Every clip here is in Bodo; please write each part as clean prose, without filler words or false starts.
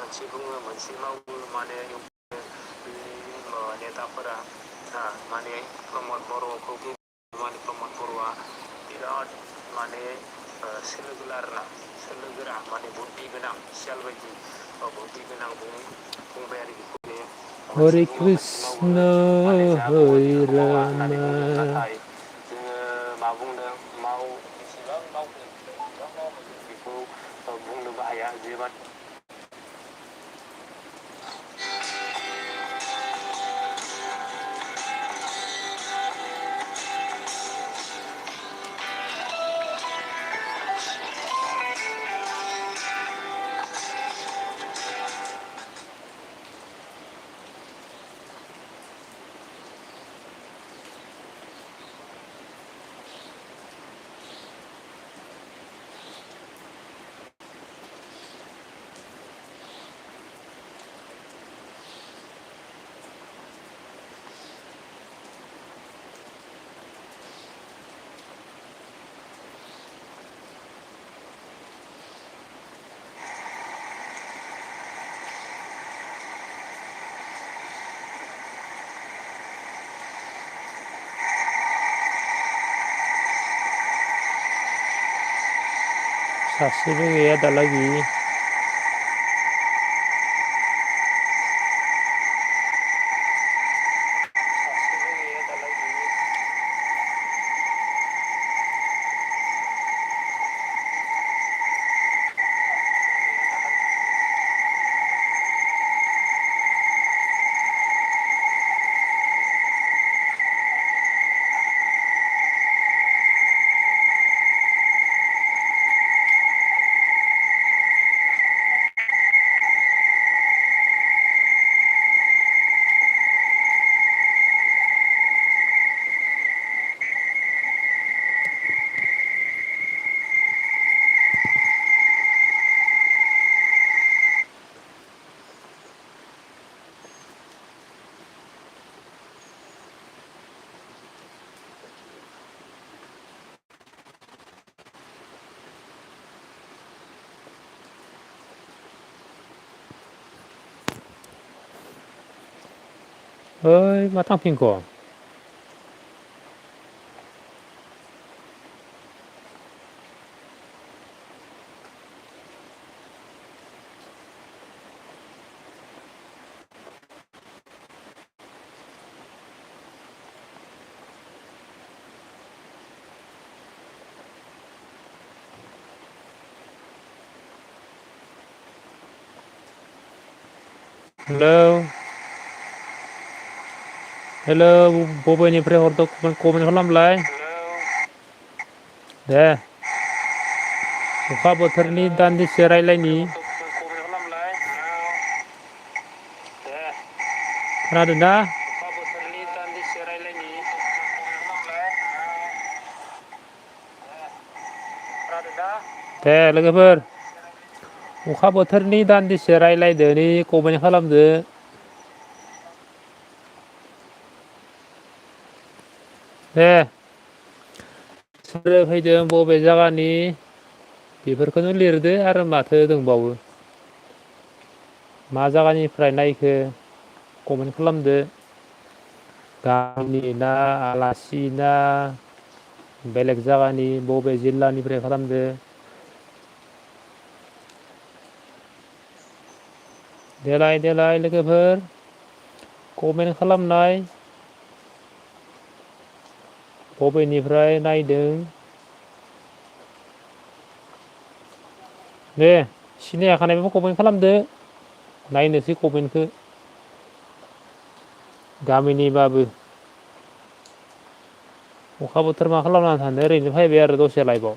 मोनसे बुङो मोनसे मावो माने नेताफोरा माने प्रमद बर'खौ माने प्रमद बर'आ बिराद माने सोलो गोरा आरोना सोलो गोरा माने बुद्धि गोनां सियाल बायदि बुद्धि गोनां बुंबाय आरो बेखौ बे हरे कृष्ण हरे राम नाथाय जोङो मा बुंदों बेसेबां मावदों बेसेबां मावदों बेखौ बुंनोबो हाया जे सासेबो गैया दालागि ओइ मा थांफिनख' हेलौ बबेनिफ्राय हरदों कमेन्ट खालामलाय दे अखा बोथोरनि दान्दिसे रायलायनि खोनादोंना दे लोगोफोर अखा बोथोरनि दान्दिसे रायलायदो नै कमेन्ट खालामदो दे सोर फैदों बबे जायगानि बेफोरखौनो लिरदो आरो माथो दंबावो मा जायगानिफ्राय नायखो कमेन्ट खालामदो गामिनि ना आलासि ना बेलेग जायगानि बबे जिल्लानिफ्राय खालामदो देलाय देलाय लोगोफोर कमेन्ट खालामनाय बबेनिफ्राय नायदों दे सिनायखानायबो कमेन्ट खालामदो नायनोसै कमेन्टखौ गामिनिबाबो अखा बोथोर मा खालामना थानो ओरैनो फैबाय आरो दसे लाइफआव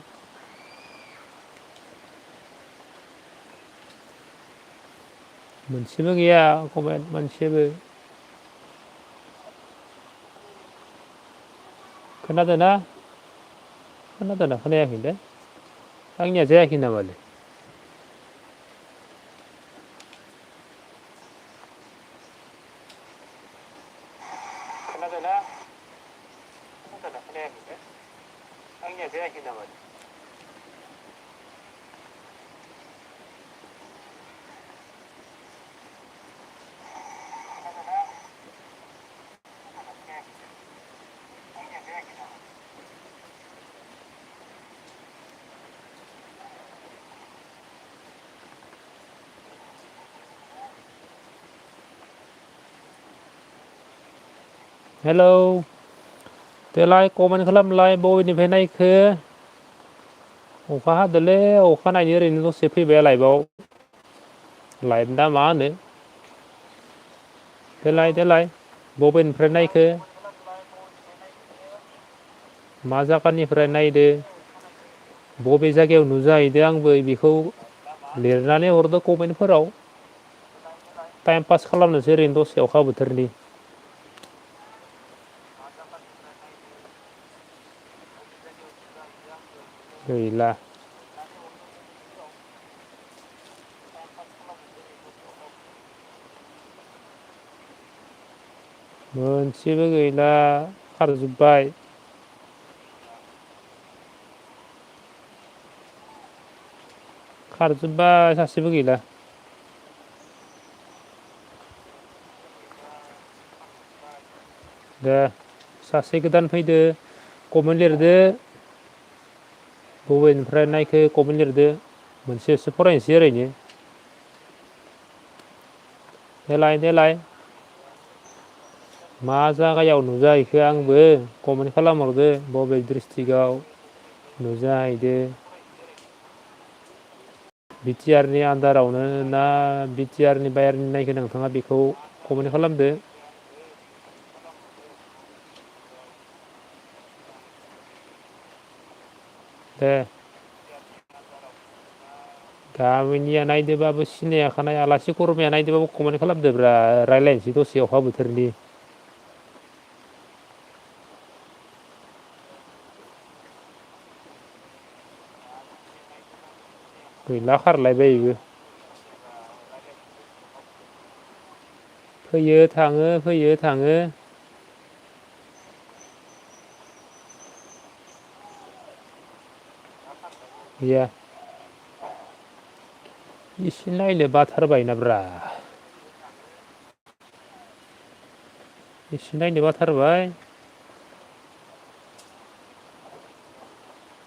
मोनसेबो गैया कमेन्ट मोनसेबो खोनादोंना खोनादोंना खोनायाखैलै आंनिया जायाखै नामालै खोनादोंना खोनायाखैलै आंनिया जायाखै नामालै हेलौ देलाय कमेन्ट खालामलाय बबेनिफ्राय नायखो अखा हादोलै अखा नायनो ओरैनो दसे फैबाय लाइभआव लाइभ दा मा होनो देलाय बबेनिफ्राय नायखो मा जायगानिफ्राय नायदो बबे जायगायाव नुजाहैदो आंबो बेखौ लिरनानै हरदो कमेन्टफोराव टाइम पास खालामनोसै ओरैनो दसे अखा बोथोरनि गैला मोनसेबो गैला खारजोब्बाय खारजोब्बाय सासेबो गैला दे सासे गोदान फैदो कमेन्ट लिरदो बबेनिफ्राय नायखो कमेन्ट लिरदो मोनसेसो फरायनोसै ओरैनो देलाय मा जायगायाव नुजाहैखो आंबो कमेन्ट खालामहरदो बबे डिस्ट्रिक्टआव नुजाहैदो बिटिआरनि आन्दारावनो ना बिटिआरनि बाहेरनि नायखो नोंथाङा बेखौ कमेन्ट खालामदो दे गामिनिया नायदोबाबो सिनायाखानाय आलासि खुरमाया नायदोबाबो कमेन्ट खालामदोब्रा रायज्लायनोसै दसे अखा बोथोरनि गैला खारलायबाय बेबो फैयो थाङो गैया एसे नायनो बाथारबायनाब्रा एसे नायनो बाथारबाय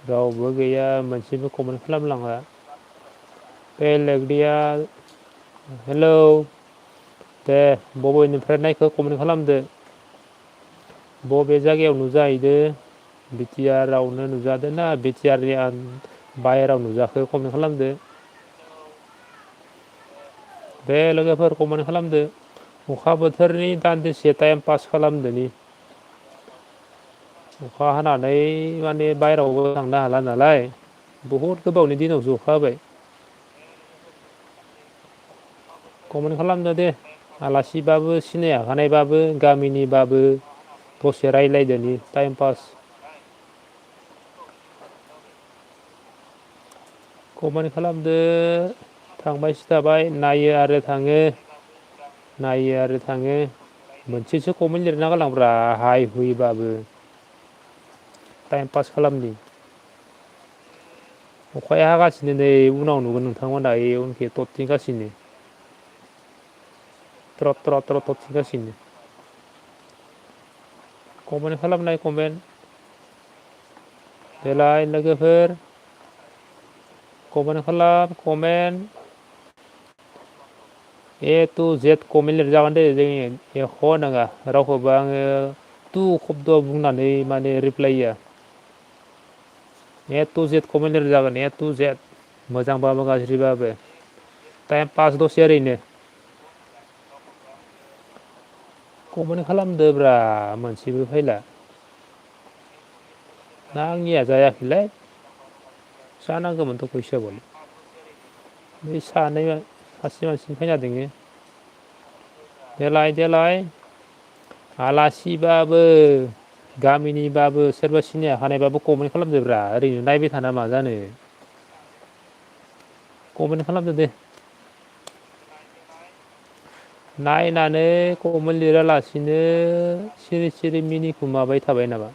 रावबो गैया मोनसेबो कमेन्ट खालामलाङा बेलेगनिया हेलौ दे बबेनिफ्राय नायखो कमेन्ट खालामदो बबे जायगायाव नुजाहैदो बिटिआरावनो नुजादो ना बिटिआरनि बाहेराव नुजाखो कमेन्ट खालामदो दे लोगोफोर कमेन्ट खालामदो अखा बोथोरनि दान्दिसे टाइम पास खालामदोनि अखा हानानै माने बायहेरायावबो थांनो हाला नालाय बहुद गोबावनि दिनावसो अखा हाबाय कमेन्ट खालामदो दे आलासिबाबो सिनायहाखानायबाबो गामिनिबाबो दसे रायज्लायदोनि टाइम पास कमेन्ट खालामदो थांबायसो थाबाय नायो आरो थाङो मोनसेसो कमेन्ट लिरना गालांब्रा हाय हुइबाबो टाइम पास खालामनि अखाया हागासिनो नै उनाव नुगोन नोंथांमोना उनखि थरथिंगासिनो ट्रद थरथिंगासिनो कमेन्ट खालामनाय कमेन्ट देलाय लोगोफोर कमेन्ट खालाम कमेन्ट ए टु जेड कमेन्ट लिरजागोन दे जोंनि एख' नङा रावखौबो आङो टु खब्द बुंनानै माने रिप्लाय होया ए टु जेड कमेन्ट लिरजागोन ए टु जेड मोजांबाबो गाज्रिबाबो टाइम पास दसे ओरैनो कमेन्ट खालामदोब्रा मोनसेबो फैला ना आंनिया जायाखैलाय जानांगौमोनथ' फैसाखौलाय बै सासे मानसिनि फैना दोङो देलाय आलासिबाबो गामिनिबाबो सोरबा सिनाय हानायबाबो कमेन्ट खालामदोब्रा ओरैनो नायबाय थाना मा जानो कमेन्ट खालामदो दे नायनानै कमेन्ट लिरालासिनो सिरि मिनिखुमाबाय थाबाय नामा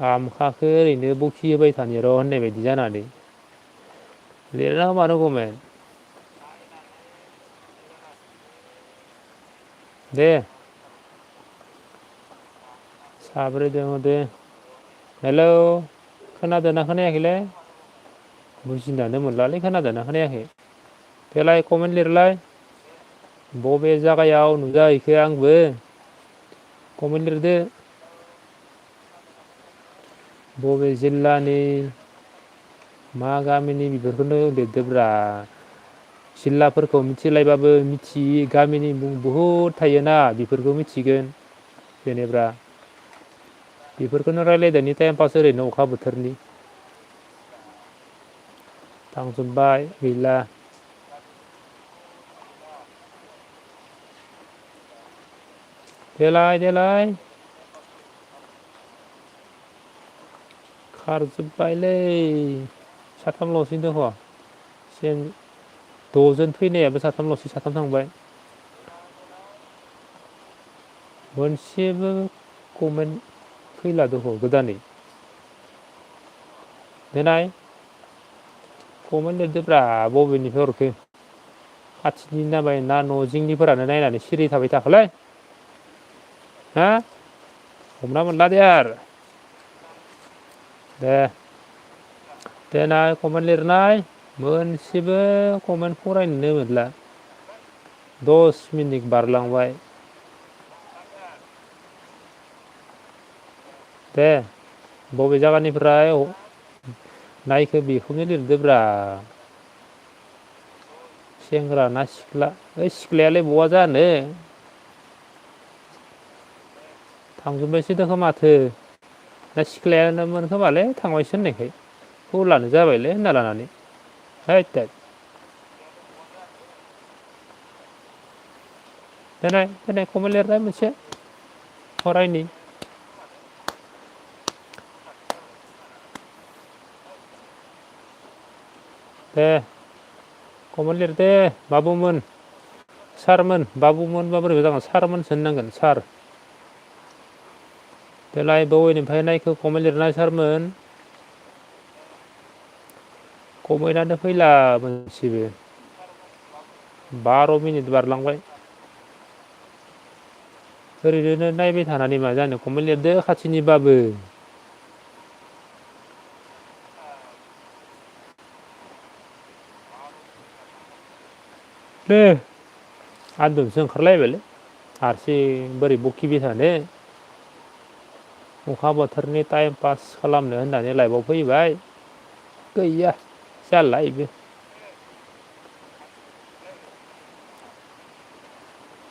आमखाखो ओरैनो बखि होबाय थानि र' होननाय बायदि जानानै लिरना मानो कमेन्ट दे साब्रै दङ दे हेलौ खोनादोंना खोनायाखैलै बुजिनानै मोनलालै खोनादोंना खोनायाखै देलाय कमेन्ट लिरलाय बबे जायगायाव नुजाहैखो आंबो कमेन्ट लिरदो बबे जिल्लानि मा गामिनि बेफोरखौनो लिरदोब्रा जिल्लाफोरखौ मिथिलायबाबो मिथियि गामिनि मुं बहुद थायोना बेफोरखौ मिथिगोन जेनेबा बेफोरखौनो रायलायदोनि टाइम पास ओरैनो अखा बोथोरनि थांजोब्बाय गैला देलाय खारजोब्बायलै साथामल'सै दङ द'जोन फैनायाबो साथामल'सै साथाम थांबाय मोनसेबो कमेन्ट फैला दङ गोदानै देनाय कमेन्ट लिरदोब्रा बबेनिफ्राय हरखो खाथिनि नामाय ना न' जिंनिफोरानो नायनानै सिरि थाबाय थाखोलै हा हमना मोनला दे आरो देनाय कमेन्ट लिरनाय मोनसेबो कमेन्ट फरायनोनो मोनला 10 मिनिट बारलांबाय दे बबे जायगानिफ्राय नायखो बेखौनो लिरदोब्रा सेंग्रा ना सिख्ला ओइ सिख्लायालाय बहा जानो थांजोब्बायसो दोखो माथो ना सिख्लायानोमोन खोमालै थांबायसो होननायखाय फुलानो जाबायलै होनना लानानै हैद देनाय कमेन्ट लिरनाय मोनसे फरायनि दे कमेन्ट लिरदे बाबुमोन सारमोन बाबुमोन बा बोरैबा जागोन सारमोनसो होननांगोन सार देलाय बबेनिफ्राय नायखो कमेन्ट लिरनाय सारमोन कमेन्टआनो फैला मोनसेबो 12 मिनिट बारलांबाय ओरैनो नायबाय थानानै मा जानो कमेन्ट लिरदो खाथिनिबाबो दे आन्दुनोसो ओंखारलायबायलै हारसिं बोरै बखिबाय थानो अखा बोथोरनि टाइम पास खालामनो होननानै लाइभआव फैबाय गैया जाला इबो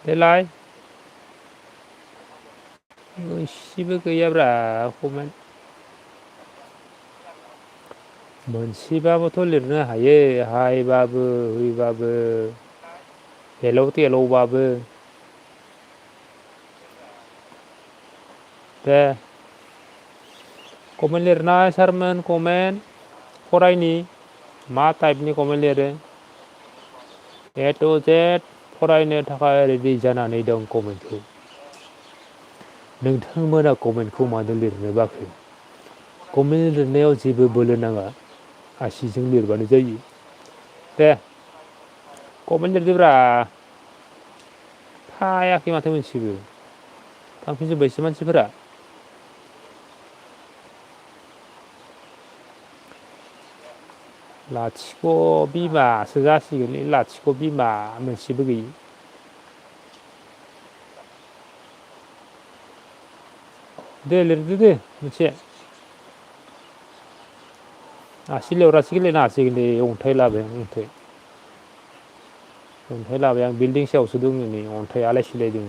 देलाय मोनसेबो गैयाब्रा कमेन्ट मोनसेबाबोथ' लिरनो हायो हायबाबो हुइबाबो हेलौ तेलौबाबो दे कमेन्ट लिरनाय सारमोन कमेन्ट फरायनि मा टाइपनि कमेन्ट लिरो ए टु जेड फरायनो थाखाय रेडि जानानै दं कमेन्टखौ नोंथांमोना कमेन्टखौ मानो लिरनो बाखो कमेन्ट लिरनायाव जेबो बोलो नाङा आसिजों लिरबानो जायो दे कमेन्ट लिरदोब्रा थायाखै माथो मोनसेबो थांफिनजोब्बायसो मानसिफोरा लाथिख' बिमासो जासिगोनलै लाथिख' बिमा मोनसेबो गैयि दे लिरदो दे मोनसे आसि लिरग्रासो गेलेनो हासिगोन दे अन्थाइ लाबाय आं अन्थाइ लाबाय आं बिल्डिं सायावसो दङ नै अन्थाइ आलाय सिलाय दङ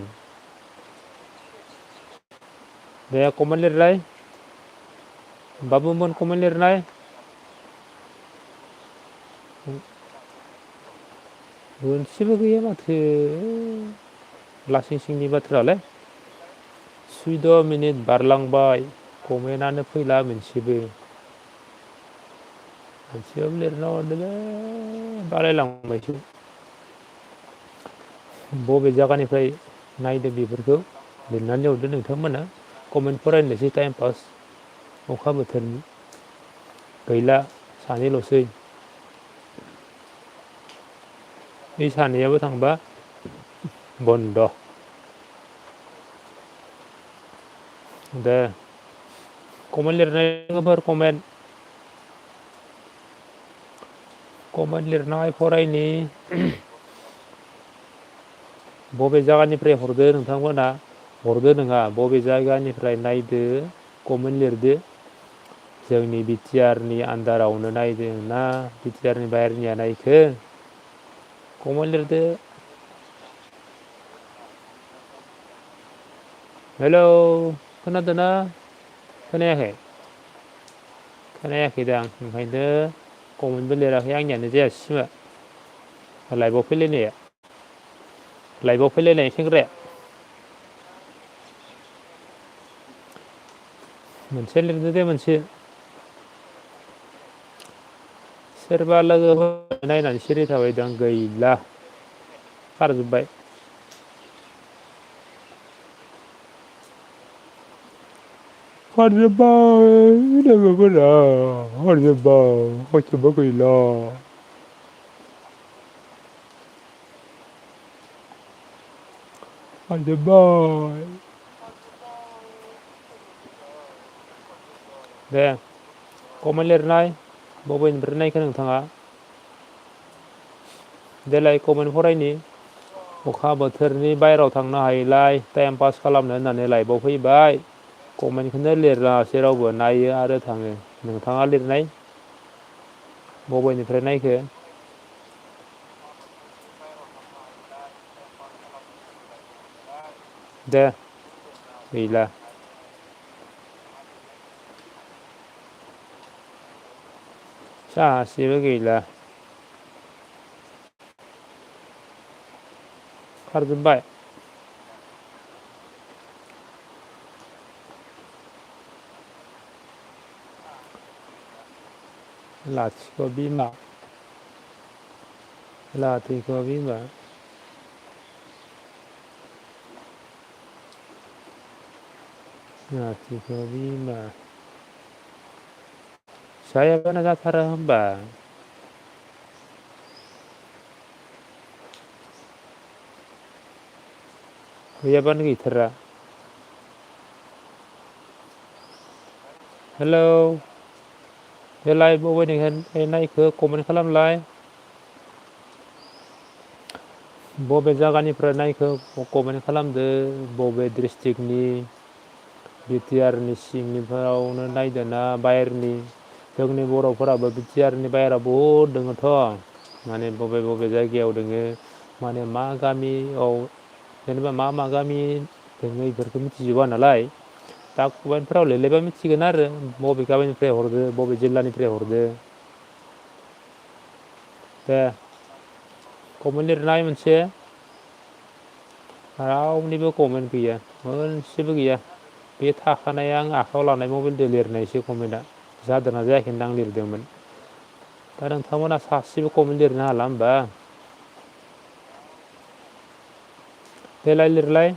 दे कमेन्ट लिरलाय बाबुमोन कमेन्ट लिरनाय मोनसेबो गैया माथो लासिं सिंनि बाथ्रालाय 14 मिनिट बारलांबाय कमेन्टआनो फैला मोनसेबो लिरना हरदोलै बालायलांबायसो बबे जायगानिफ्राय नायदो बेफोरखौ लिरनानै हरदो नोंथांमोना कमेन्ट फरायनोसै टाइम पास अखा बोथोरनि गैला सानैल'सै बे सानैयाबो थांबा बन्द दे कमेन्ट लिरनाय लोगोफोर कमेन्ट लिरनाय फरायनि बबे जायगानिफ्राय हरदो नोंथांमोना हरदो नङा बबे जायगानिफ्राय नायदो कमेन्ट लिरदो जोंनि बिटिआरनि आन्दारावनो नायदों ना बिटिआरनि बाहेरनिया नायखो कमेन्ट लिरदो। हेलौ खोनादोंना खोनायाखै? खोनायाखैदां ओंखायनो कमेन्टबो लिराखै आंनियानो जायासै खोमा लाइभआव फैलायनाय सेंग्राया मोनसे लिरदो दे मोनसे सोरबा लोगोफोर नायनानै सिरि थाबायदां गैला खारजोब्बाय। खारजोब्बाय लोगोफोरा खारजोब्बाय रावबो गैला। खारजोब्बाय दे कमेन्ट लिरनाय बबेनिफ्राय नायखो नोंथाङा देलाय कमेन्ट फरायनि अखा बोथोरनि बायहेरायाव थांनो हायैलाय टाइम पास खालामनो होननानै लाइभआव फैबाय कमेन्टखौनो लिरलाङासै रावबो नायो आरो थाङो नोंथाङा लिरनाय बबेनिफ्राय नायखो दे गैला सासेबो गैला खारजोब्बाय लाथिख' बिमा लाथिख' बिमा लाथिख' बिमा जायाबानो जाथारा होमबा गैयाबानो गैथारा हेलौ देलाय बबेनिफ्राय नायखो कमेन्ट खालामलाय बबे जायगानिफ्राय नायखो कमेन्ट खालामदो बबे डिस्ट्रिक्टनि बिटिआरनि सिंनिफ्रायनो नायदो ना बाहेरनि जोंनि बर'फोराबो बिटिआरनि बाहेराव बहुद दङथ' माने बबे बबे जायगायाव दोङो माने मा गामियाव जेनेबा मा गामि दोङो बेफोरखौ मिथिजोबा नालाय दा कमेन्टफोराव लिरलायबा मिथिगोन आरो बबे गामिनिफ्राय हरदो बबे जिल्लानिफ्राय हरदो दे कमेन्ट लिरनाय मोनसे रावनिबो कमेन्ट गैया मोनसेबो गैया बे थाखानाया आं आखायाव लानाय मबाइलजों लिरनायसो कमेन्टआ जादोंना जायाखै होनना आं लिरदोंमोन दा नोंथांमोना सासेबो कमेन्ट लिरनो हाला होमबा देलाय लिरलाय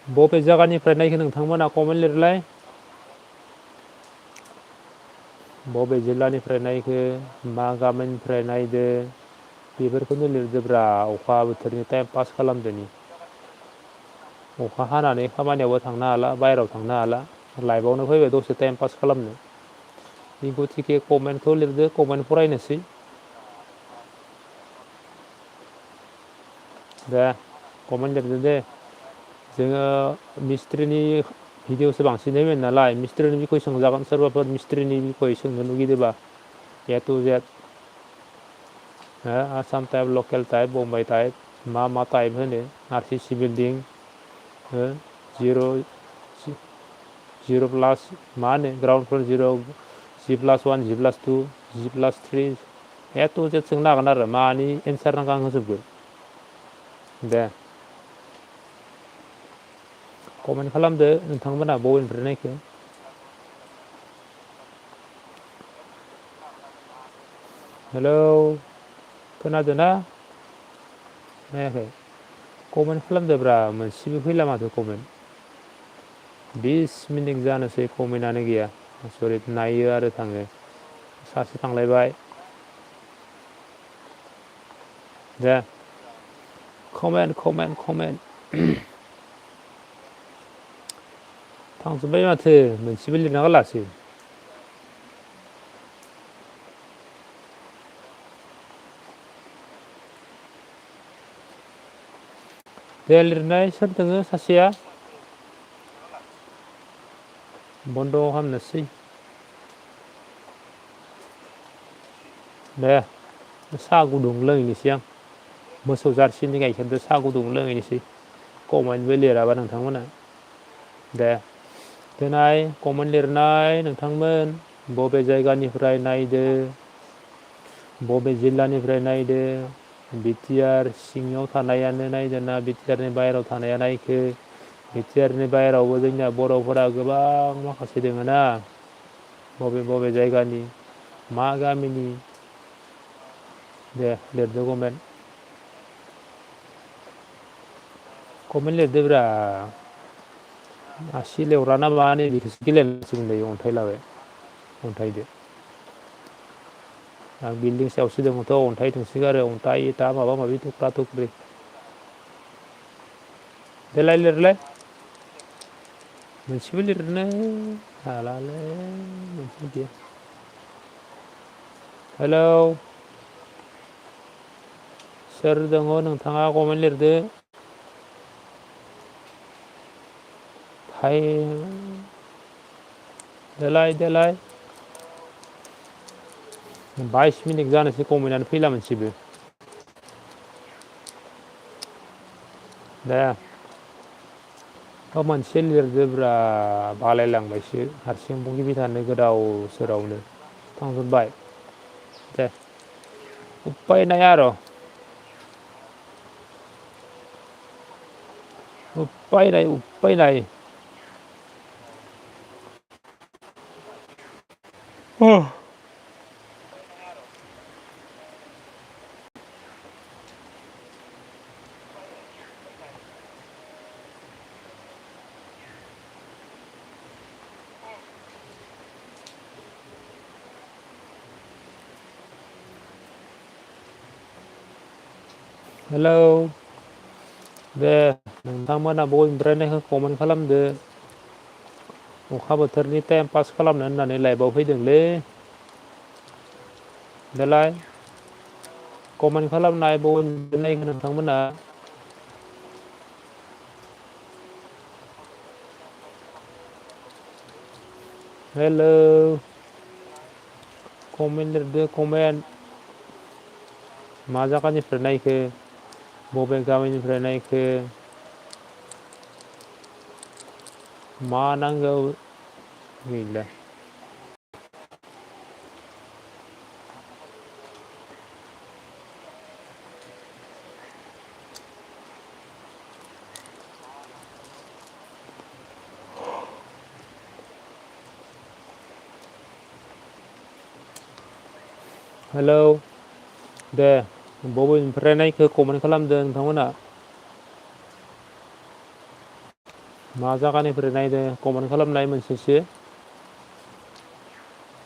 बबे जायगानिफ्राय नायखो नोंथांमोना कमेन्ट लिरलाय बबे जिल्लानिफ्राय नायखो मा गामिनिफ्राय नायदो बेफोरखौनो लिरदोब्रा अखा बोथोरनि टाइम पास खालामदोनि अखा हानानै खामानियावबो थांनो हाला बाहेरायाव थांनो हाला लाइफआवनो फैबाय दसे टाइम पास खालामनो बे गथिखे कमेन्टखौ लिरदो कमेन्ट फरायनोसै दे कमेन्ट लिरदो दे जोङो मिस्ट्रिनि भिडिअसो बांसिन नायबाय नालाय मिस्ट्रिनि बिखय सोंजागोन सोरबाफोर मिस्ट्रिनि बिखय सोंनो लुगैदोंबा ए टु जेड आसाम टाइप लकेल टाइप बम्बाइ टाइप मा टाइप होनो आर सि सि बिल्डिं जिर' प्लास मा होनो ग्राउन्ड फ्लोर जिर' G+1 G+2 G+3 ए टु जेड सोंनो हागोन आरो मानि एन्सार नांगौ आं होजोबगोन दे कमेन्ट खालामदो नोंथांमोना बबेनिफ्राय नायखो हेलौ खोनादों ना खोनायाखै कमेन्ट खालामदोब्रा मोनसेबो फैला माथो कमेन्ट 20 मिनिट जानोसै कमेन्टआनो गैया आसरित नायो आरो थाङो सासे थांलायबाय दे कमेन्ट थांजोब्बाय माथो मोनसेबो लिरना गालासै दे लिरनाय सोर दोङो सासेया बन्द' खालामनोसै दे साहा गुदुं लोंहैनोसै आं मोसौ जारसिनि गाइखेरजों साहा गुदुं लोंहैनोसै कमेन्टबो लिराबा नोंथांमोना दे देनाय कमेन्ट लिरनाय नोंथांमोन बबे जायगानिफ्राय नायदो बबे जिल्लानिफ्राय नायदो बिटिआर सिङाव थानायानो नायदो ना बिटिआरनि बाहेरायाव थानाया नायखो बिटिआरनि बाहेरायावबो जोंनिया बर'फोरा गोबां माखासे दोङो ना बबे बबे जायगानि मा गामिनि दे लिरदो कमेन्ट लिरदोब्रा आसि लेवरा ना मा नै बेखौसो गेलेनांसिगोन दायो अन्थाइ लाबाय अन्थाइदो आं बिल्डिं सायावसो दङथ' अन्थाइ दोंसोगारो अन्थाइ इथा माबा माबि थुख्रा थुख्रि देलाय लिरलाय मोनसेबो लिरनो हालालै मोनसे गैया हेलौ सोर दङ नोंथाङा कमेन्ट लिरदो हाय देलाय 22 मिनिट जानोसै कमेन्टआनो फैला मोनसेबो दे मोनसे लिरदोब्रा बालायलांबायसो हारसिं बुगिबाय थानो गोदाव सोरावनो थांजोब्बाय दे उपाय नाया आरो उपाय नाय हेलौ दे नोंथांमोना बयनिफ्राय नायखो कमेन्ट खालामदो अखा बोथोरनि टाइम पास खालामनो होननानै लाइभआव फैदोंलै देलाय कमेन्ट खालामनाय बयनिफ्राय नायखो नोंथांमोना हेलौ कमेन्ट लिरदो कमेन्ट मा जायगानिफ्राय नायखो बबे गामिनिफ्राय नायखो मा नांगौ गैला हेलौ दे बबेनिफ्राय नायखो कमेन्ट खालामदो नोंथांमोना मा जायगानिफ्राय नायदो कमेन्ट खालामनाय मोनसेसो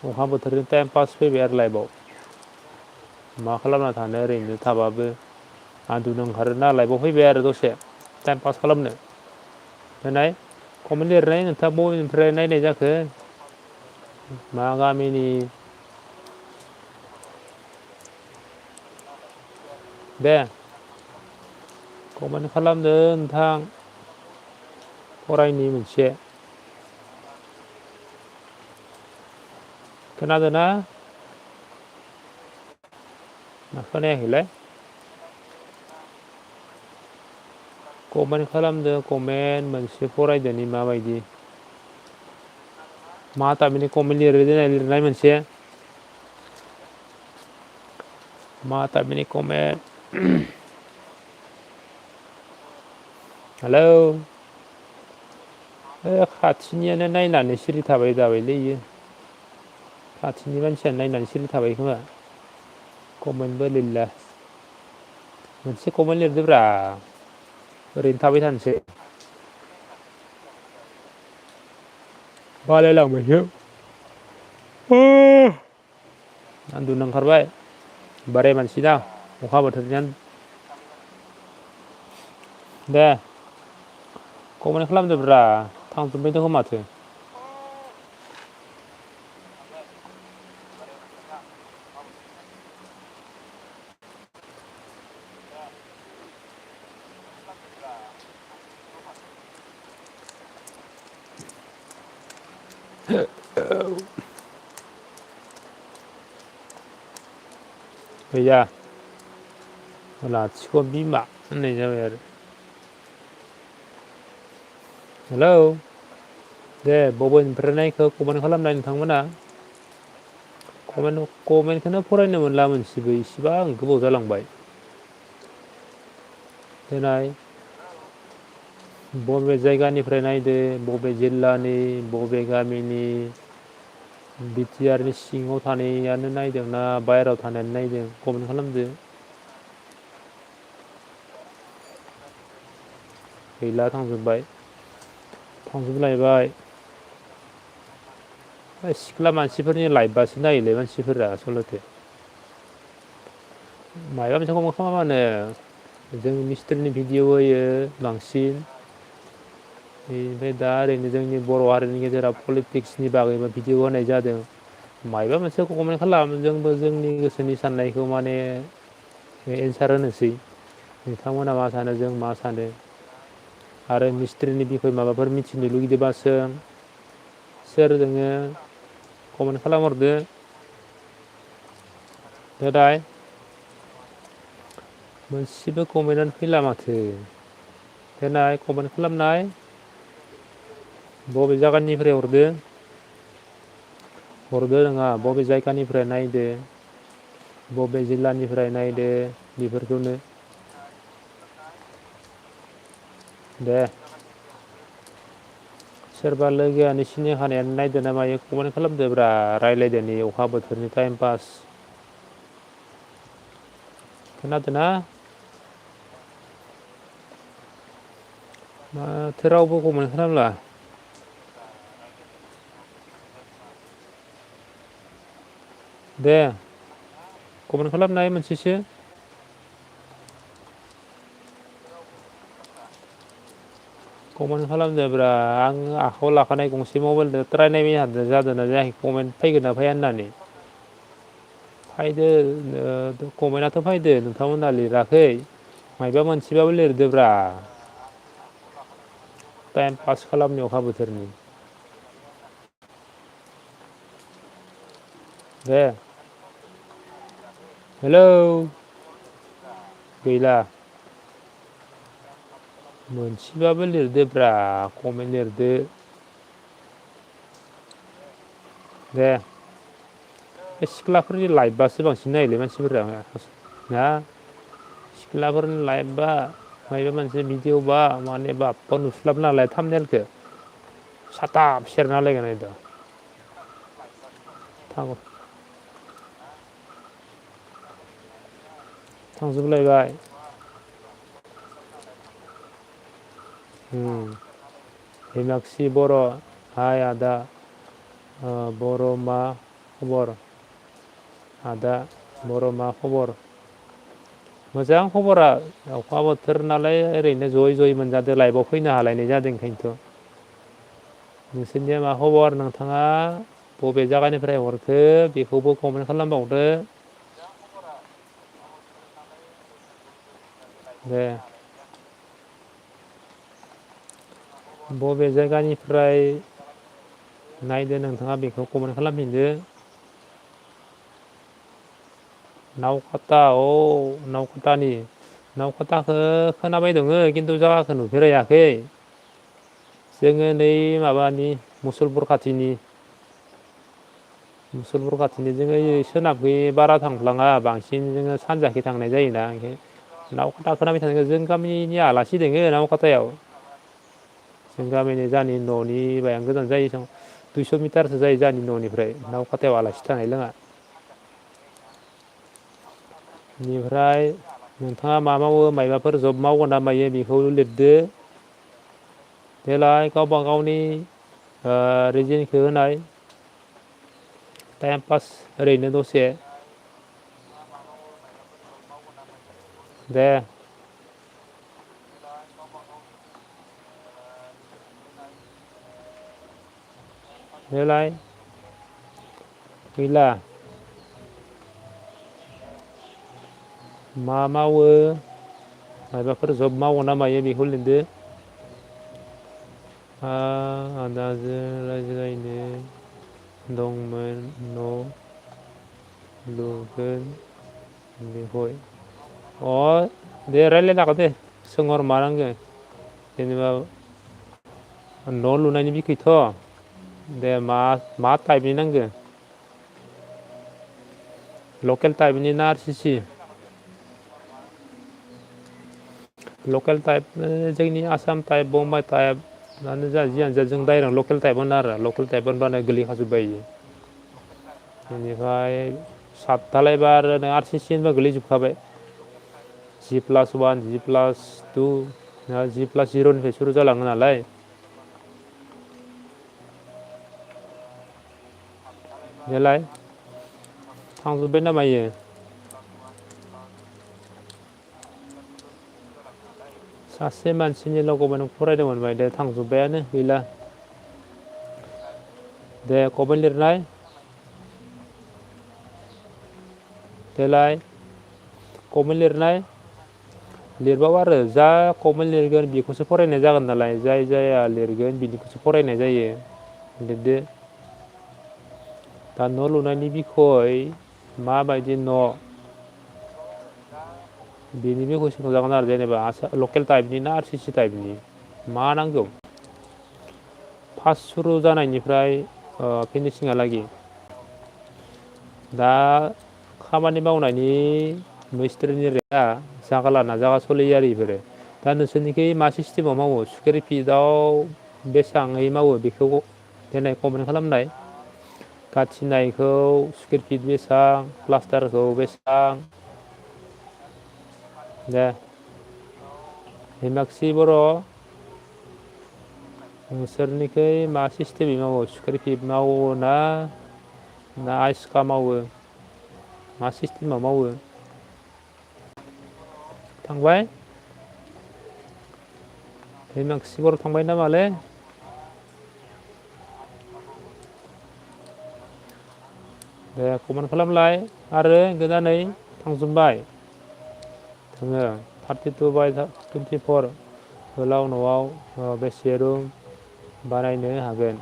अखा बोथोरनि टाइम पास फैबाय आरो लाइफआव मा खालामना थानो ओरैनो थाबाबो आन्दुनो ओंखारोना लाइफआव फैबाय आरो दसे टाइम पास खालामनो देनाय कमेन्ट लिरनाय नोंथाङा बबेनिफ्राय नायनाय जाखो मा गामिनि दे कमेन्ट खालामदो नोंथां फरायनि मोनसे खोनादोंना ना खोनायाखैलाय कमेन्ट खालामदो कमेन्ट मोनसे फरायदोनि माबायदि मा थारमाने कमेन्ट लिरो लिरनाय मोनसे मा थारमाने कमेन्ट हेलौ खाथिनियानो नायनानै सिरि थाबाय दाबायलै इयो खाथिनि मानसियानो नायनानै सिरि थाबाय खोमा कमेन्टबो लिरला मोनसे कमेन्ट लिरदोब्रा ओरैनो थाबाय थानोसै बालायलांबायसो उन्दुनो ओंखारबाय बोराय मानसि ना अखा बोथोरनि दे कमेन्ट खालामदोब्रा थांजोब्बाय दङ माथो गैया लाथिख' बिमा होननाय जाबाय आरो हेलौ दे बबेनिफ्राय नायखो कमेन्ट खालामनाय नोंथांमोना कमेन्टखौनो फरायनो मोनला मोनसेबो इसिबां गोबाव जालांबाय देनाय बबे जायगानिफ्राय नायदो बबे जिल्लानि बबे गामिनि बिटिआरनि सिङाव थानायानो नायदों ना बायहेरायाव थानायानो नायदों कमेन्ट खालामदो गैला थांजोबलायबाय सिख्ला मानसिफोरनि लाइफबासो नायोलै मानसिफोरा आसलथे माबा मोनसे कमेन्ट खालामानो जों मिस्ट्रिनि भिडिअ होयो बांसिन बेनिफ्राय दा ओरैनो जोंनि बर' हारिनि गेजेराव पलिटिक्सनि बागैबो भिडिअ होनाय जादों मायबा मोनसे कमेन्ट खालाम जोंबो जोंनि गोसोनि साननायखौ माने एन्सार होनोसै नोंथांमोना मा सानो जों मा सानो आरो मिस्ट्रिनि बिखय माबाफोर मिथिनो लुगैदोंबा सोर दोङो कमेन्ट खालामहरदो दाय मोनसेबो कमेन्टआनो फैला माथो देनाय कमेन्ट खालामनाय बबे जायगानिफ्राय हरदो नोंहा बबे जायगानिफ्राय नायदो बबे जिल्लानिफ्राय नायदो बेफोरखौनो दे सोरबा लोगोआनो सिनाय खानायानो नायदो ना मायो कमेन्ट खालामदोब्रा रायज्लायदो नै अखा बोथोरनि टाइम पास खोनादोंना माथो रावबो कमेन्ट खालामला दे कमेन्ट खालामनाय मोनसेसो कमेन्ट खालामदोब्रा आं आखायाव लाखानाय गंसे मबाइलजों ट्राय नायबाय थादों जादोंना जायाखै कमेन्ट फैगोन ना फैया होननानै फैदो कमेन्टआथ' फैदो नोंथांमोनहा लिराखै मायबा मोनसेबाबो लिरदोब्रा टाइम पास खालामनि अखा बोथोरनि दे हेलौ गैला मोनसेबाबो लिरदोब्रा कमेन्ट लिरदो दे बे सिख्लाफोरनि लाइफबासो बांसिन नायोलै मानसिफोरा ना सिख्लाफोरनि लाइफबा मायबा मोनसे भिडिअ बा माने बाप्पा नुस्लाबनो नालाय थामनेलखौ साथाब सेरना होलायगोन आयदा थांजोबलायबाय हिमाक्षि बर' हाय आदा बर' मा खबर आदा बर' मा खबर मोजां खबरा अखा बोथोर नालाय ओरैनो जयै जयै मोनजादो लाइफआव फैनो हालायनाय जादों ओंखायनोथ' नोंसोरनिया मा खबर नोंथाङा बबे जायगानिफ्राय हरखो बेखौबो कमेन्ट खालामबावदो दे बबे जायगानिफ्राय नायदो नोंथाङा बेखौ कमेन्ट खालामफिनदो नावकाता नावकाताखौ खोनाबाय दङ खिन्थु जायगाखौ नुफेरहैयाखै जोङो नै माबानि मुसलपुर खाथिनि जोङो सोनाबखै बारा थांफ्लाङा बांसिन जोङो सानजाखै थांनाय जायोना ओंखायनो नावकाता खोनाबाय थादों जों गामिनि आलासि दोङो नावकातायाव जों गामिनि जोंहानि न'नि बायां गोजान जायो 200 मिटारसो जायो जोंहानि न'निफ्राय नावकातायाव आलासि थानाय जोंहा बेनिफ्राय नोंथाङा मा मावो मायबाफोर जब मावगोन ना मायो बेखौ लिरदो देलाय गावबा गावनि रिजिनखौ होनाय टाइम पास ओरैनो दसे दे देलाय गैला मा मावो मायबाफोर जब मावो ना मायो बेखौ लिरदो आदाजों रायज्लायनो दंमोन न' लुगोन बेहय दे रायलायनो हागोन दे सोंहर मा नांगो जेनेबा न' लुनायनि बिखैथ' दे मा टाइपनि नांगो लकेल टाइपनि ना आरसिसि लकेल टाइप जोंनि आसाम टाइप बम्बाइ टाइपआनो जा जियानो जा जों डाइरेक्ट लकेल टाइप होनो आरो लकेल टाइप होनबानो गोलैखाजोब्बाय इयो बेनिफ्राय सात धालायबा आरो नों आरसिसि होनबा गोलैजोबखाबाय G+1 G+2 G+0निफ्राय सुरु जालाङो नालाय देलाय थांजोब्बाय नामा इयो सासे मानसिनि लोगोआव नों फरायनो मोनबाय दे थांजोब्बायानो गैला दे कमेन्ट लिरनाय देलाय कमेन्ट लिरनाय लिरबाव आरो जा कमेन्ट लिरगोन बेखौसो फरायनाय जागोन नालाय जाय जाया लिरगोन बिनिखौसो फरायनाय जायो लिरदो दा न' लुनायनि बिखय माबायदि न' बेनि बिखय सोंजागोन आरो जेनेबा लकेल टाइपनि ना आरसिसि टाइपनि मा नांगौ फार्स्ट सुरु जानायनिफ्राय फिनिसिंहालागै दा खामानि मावनायनि मिस्ट्रिनि रेटआ जागा लाना जागा सोलियो आरो बेफोरो दा नोंसोरनिखै मा सिस्टेमाव मावो स्कुवेर फिटआव बेसेबाङै मावो बेखौ देनाय कमेन्ट खालामनाय गाथिनायखौ स्कुवेर फिट बेसेबां प्लास्टारखौ बेसेबां दे हिमाक्षि बर' नोंसोरनिखै मा सिस्टेमै मावो स्कुवेर फिट मावो ना आइस्का मावो मा सिस्टेमाव मावो थांबाय हिमाक्षि बर' थांबाय नामालै दे कमेन्ट खालामलाय आरो गोदानै थांजोब्बाय जोङो 32/24 गोलाव न'आव बेसे रुम बानायनो हागोन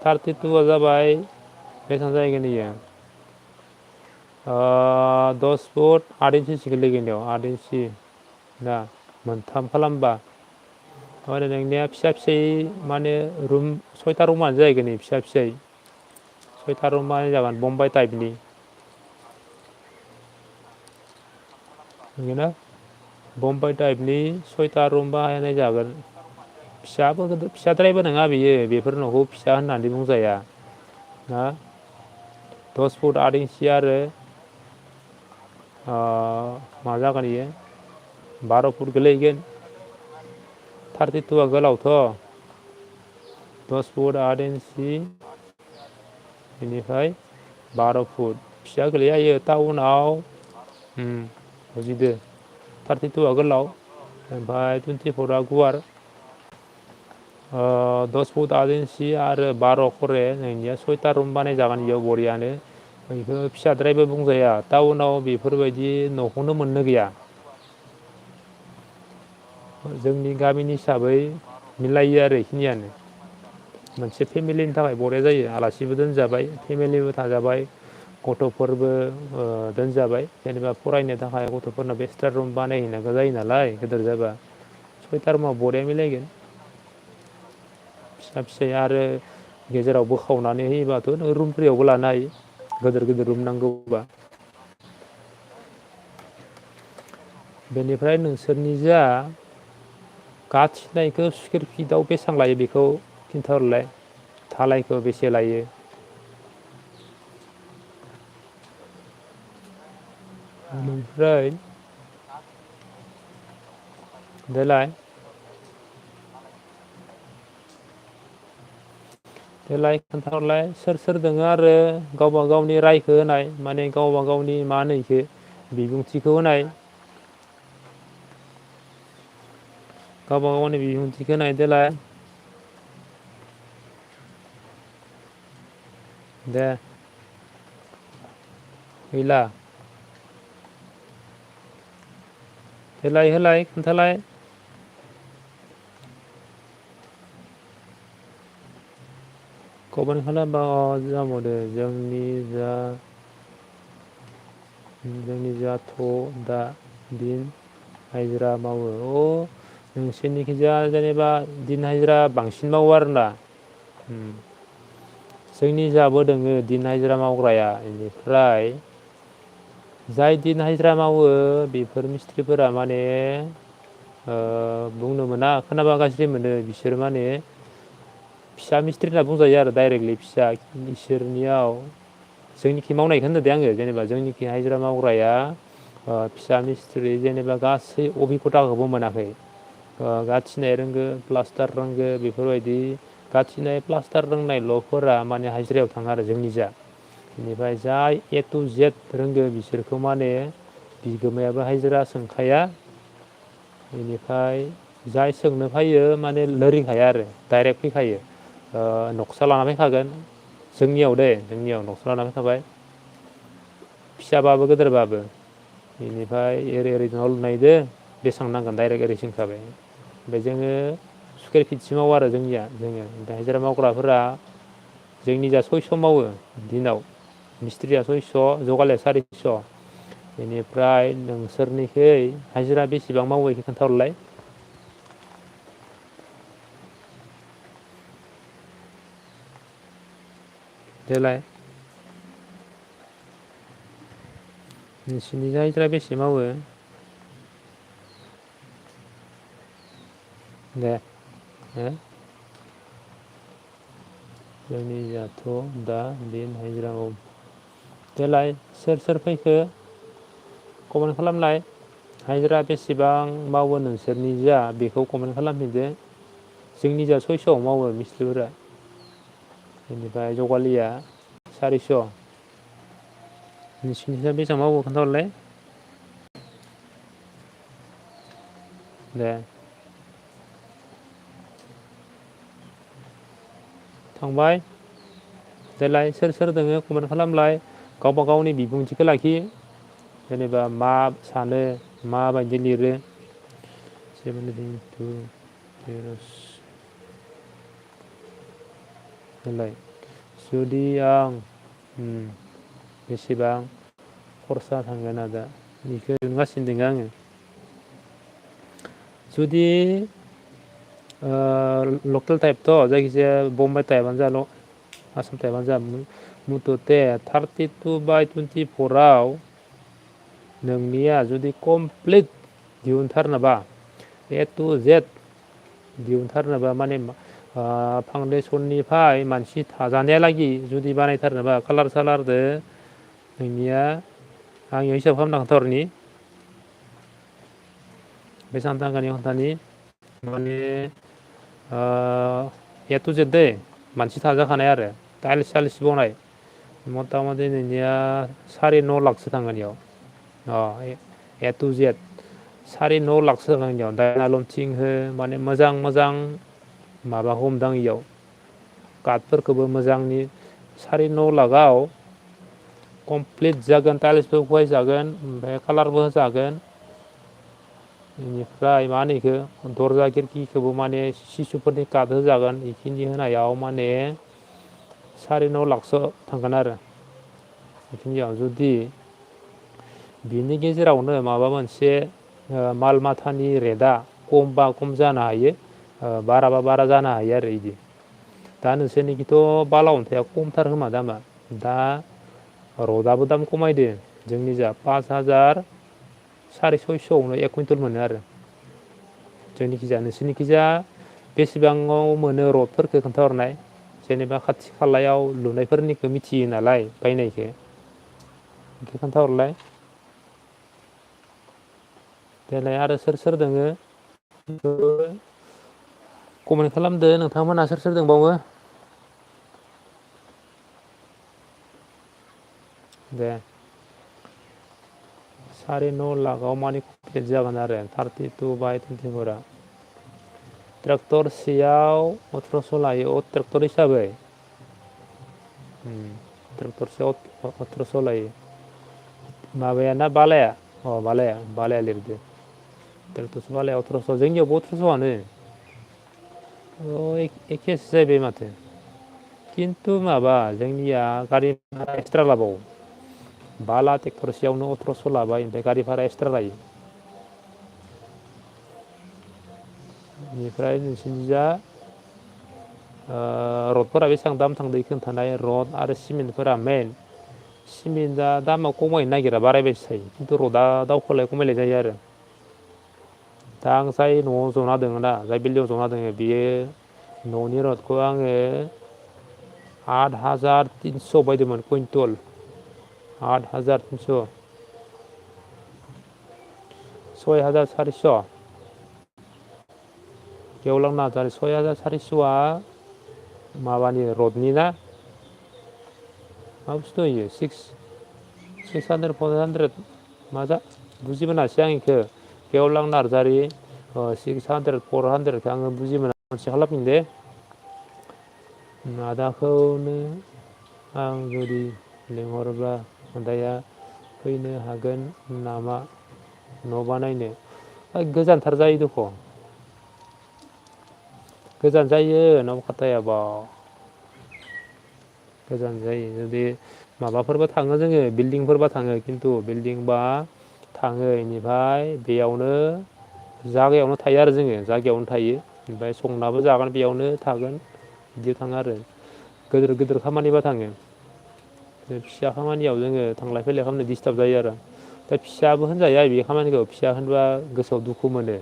32आ जाबाय बेसेबां जाहैगोन इयो 10 फुट 8 इन्सिसो गोलैगोन बेयाव 8 इन्सि ना मोनथाम खालामबा माने नोंनिया फिसा फिसायै माने रुम 6था रुमानो जाहैगोन फिसा फिसायै 6था रुमानो जागोन बम्बाइ टाइपनि नंगौना बम्बाइ टाइपनि 6था रुम बाहायनाय जागोन फिसाद्रायबो नङा बेयो बेफोर न'खौ फिसा होननानै बुंजाया ना 10 फुट 8 इन्सि आरो मा जागोन इयो 12 फुट गोलैगोन 32आ गोलावथ' 10 फुट 8 इन्सि बेनिफ्राय 12 फुट फिसा गोलैया इयो टाउनाव बुजिदो 32आ गोलाव ओमफ्राय 24आ गुवार 10 फुट 8 इन्सि आरो 12 खरे नोंनिया 6था रुम बानायजागोन बेयाव बरियानो बेखौ फिसाद्रायबो बुंजाया टाउनाव बेफोरबायदि न'खौनो मोननो गैया जोंनि गामिनि हिसाबै मिलायो आरो बेखिनियानो मोनसे फेमिलिनि थाखाय बरिया जायो आलासिबो दोनजाबाय फेमिलिबो थाजाबाय गथ'फोरबो दोनजाबाय जेनेबा फरायनो थाखाय गथ'फोरनाव एक्सट्रा रुम बानायहैनांगौ जायो नालाय गिदिर जाबा 6था रुमाव बरिया मिलायगोन फिसा फिसाया आरो गेजेराव बोखावनानै होयोबाथ' नों रुम फ्रियावबो लानो हायो गिदिर गिदिर रुम नांगौबा बेनिफ्राय नोंसोरनि जा गाथिनायखौ स्कुवेर फिटआव बेसेबां लायो बेखौ खिन्थाहरलाय धालायखौ बेसे लायो ओमफ्राय देलाय खोन्थाहरलाय सोर सोर दोङो आरो गावबा गावनि रायखौ होनाय माने गावबा गावनि मा होनो इखो बिबुंथिखौ होनाय गावबा गावनि बिबुंथिखौ होनाय देलाय दे गैला देलाय होलाय खोन्थालाय कमेन्ट खालामबा जाबावदो जोंनि जाथ' दा दिन हाजिरा मावो नोंसोरनिखिजा जेनेबा दिन हाजिरा बांसिन मावो आरोना जोंनि जाबो दोङो दिन हाजिरा मावग्राया बेनिफ्राय जाय दिन हाजिरा मावो बेफोर मिस्थ्रिफोरा माने बुंनो मोना खोनाबा गाज्रि मोनो बिसोर माने फिसा मिस्थ्रि होनना बुंजायो आरो डाइरेक्टलि फिसा इसोरनियाव जोंनिखि मावनायखौ होनदों दे आङो जेनेबा जोंनिखि हाजिरा मावग्राया फिसा मिस्थ्रि जेनेबा गासै अबिगथाखौबो मोनाखै गाथिनाय रोंगो प्लास्टार रोंगो बेफोरबायदि गाथिनाय प्लास्टार रोंनायल'फोरा माने हाजिरायाव थाङो आरो जोंनि जा बेनिफ्राय जाय A to Z रोंगो बिसोरखौ माने बिगोमायाबो हाजिरा सोंखाया बेनिफ्राय जाय सोंनो फैयो माने लोरिखाया आरो डाइरेक्ट फैखायो नक्सा लाना फैखागोन जोंनियाव नक्सा लाना फैखाबाय फिसाबाबो गोदोरबाबो बेनिफ्राय ओरै न' लुनायदो बेसेबां नांगोन डाइरेक्ट ओरै सोंखाबाय ओमफ्राय जोङो स्कुवेर फिटसो मावो आरो जोङो ओमफ्राय हाजिरा मावग्राफोरा जोंनि जा 600 मावो दिनाव मिस्ट्रिया 600 जगालिया 400 बेनिफ्राय नोंसोरनिखै हाजिरा बेसेबां मावो बेखौ खोन्थाहरलाय देलाय नोंसिनि हाजिरा बेसे मावो दे जोंनि जाथ' दा दिन हाजिरा मावो देलाय सोर फैखो कमेन्ट खालामलाय हाजिरा बेसेबां मावो नोंसोरनि जा बेखौ कमेन्ट खालामफिनदो जोंनि जा 600 मावो मिस्थ्रिफोरा बेनिफ्राय जगालिया 400 नोंसिनिजा बेसेबां मावो खोन्थाहरलाय दे थांबाय देलाय सोर दोङो कमेन्ट खालामलाय गावबा गावनि बिबुंथिखौ लाखि जेनेबा मा सानो माबायदि लिरो देलाय जुदि आं बेसेबां खरसा थांगोन आदा बेखौ नुगासिनो दङ आङो जुदि लकेल टाइपथ' जायखिजाया बम्बाइ टाइपआनो जा आसाम टाइपआनो जा मुथथे 32/24 नोंनिया जुदि कमप्लिट दिहुनथारनोबा A to Z दिहुनथारनोबा माने फाउन्डेसननिफ्राय मानसि थाजानायालागि जुदि बानायथारनोबा कालार सालारदो नोंनिया आं हिसाब खालामना खोन्थाहरनि बेसेबां थांगोन खोन्थानि माने A to Z दै मानसि थाजाखानाय आरो टाइल्स साइल्स बनाय मथा मथि नोंनिया 9.5 लाखसो थांगोन इयाव A to Z 9.5 लाखसो थांगोन इयाव दाइनालम थिं हो माने मोजां माबाखौ हमदां इयाव काटफोरखौबो मोजांनि 9.5 लाखआव कमप्लिट जागोन टाइल्सबो बहायजागोन ओमफ्राय कालारबो होजागोन बेनिफ्राय मा होनो बेखौ दरजा खिरखिखौबो माने सिसुफोरनि काट होजागोन बेखिनि होनायाव माने 9.5 लाखसो थांगोन आरो बेखिनियाव जुदि बिनि गेजेरावनो माबा मोनसे माल माथानि रेटआ खमबा खम जानो हायो बाराबा बारा जानो हायो आरो बिदि दा नोंसोरनिखिथ' बाला अन्थाइया खमथार खोमा दामा दा रडआबो दाम खमायदो जोंनि जा 5,600आवनो 1 कुइन्टल मोनो आरो जोंनिखिजा नोंसोरनिखिजा बेसेबाङाव मोनो रडफोरखौ खोन्थाहरनाय जेनेबा खाथि खालायाव लुनायफोरनिखौ मिथियो नालाय बायनायखौ बेखौ खोन्थाहरलाय देलाय आरो सोर दोङो कमेन्ट खालामदो नोंथांमोनहा सोर दंबावो दे 9.5 लाखआव माने कमप्लिट जागोन आरो 32/24 ट्रेक्टरसेयाव 1800 लायो ट्रेक्टर हिसाबै ट्रेक्टरसेयाव 1800 लायो माबायाना बालाया बालाया लिरदो ट्रेक्टरसे बालाया 1800 जोंनियावबो 1800आनो एखेसो जाहैबाय माथो खिन्थु माबा जोंनिया गारि भारा एक्सट्रा लाबावो बाला ट्रेक्टरसेयावनो 1800 लाबाय ओमफ्राय गारि भारा एक्सट्रा लायो बेनिफ्राय नोंसिनिजा रडफोरा बेसेबां दाम थांदों खोन्थानाय रड आरो सिमेन्टफोरा मेन सिमेन्टआ दामा खमायनो नागिरा बारायबायसो थायो खिन्थु रडआ दावखोलाय खमायलाय जायो आरो दा आं जाय न'आव जना दङ ना जाय बिल्डिंआव जना दङ बियो न'नि रडखौ आङो 8300 बायदोंमोन कुइन्टल 8300 6400 गेवलां नार्जारि 6400आ माबानि रडनि ना मा बुस्थु होयो 600 400 मा जा बुजि मोनासै आं इखो गेवलां नार्जारि 600 400खौ आङो बुजि मोना मोनसे खालामफिन दे आदाखौनो आं जुदि लिंहरोब्ला आदाया फैनो हागोन नामा न' बानायनो गोजानथार जायो दख' गोजान जायो न'खाथायाबा गोजान जायो जुदि माबाफोरबा थाङो जोङो बिल्डिंफोरबा थाङो खिन्थु बिल्डिंबा थाङो इनिफ्राय बेयावनो जागायावनो थायो आरो जोङो जागायावनो थायो ओमफ्राय संनाबो जागोन बेयावनो थागोन बिदि थाङो आरो गिदिर गिदिर खामानिबा थाङो फिसा खामानियाव जोङो थांलाय फैलाय खालामनो डिस्टार्ब जायो आरो दा फिसाबो होनजायो बे खामानिखौ फिसा होनबा गोसोआव दुखु मोनो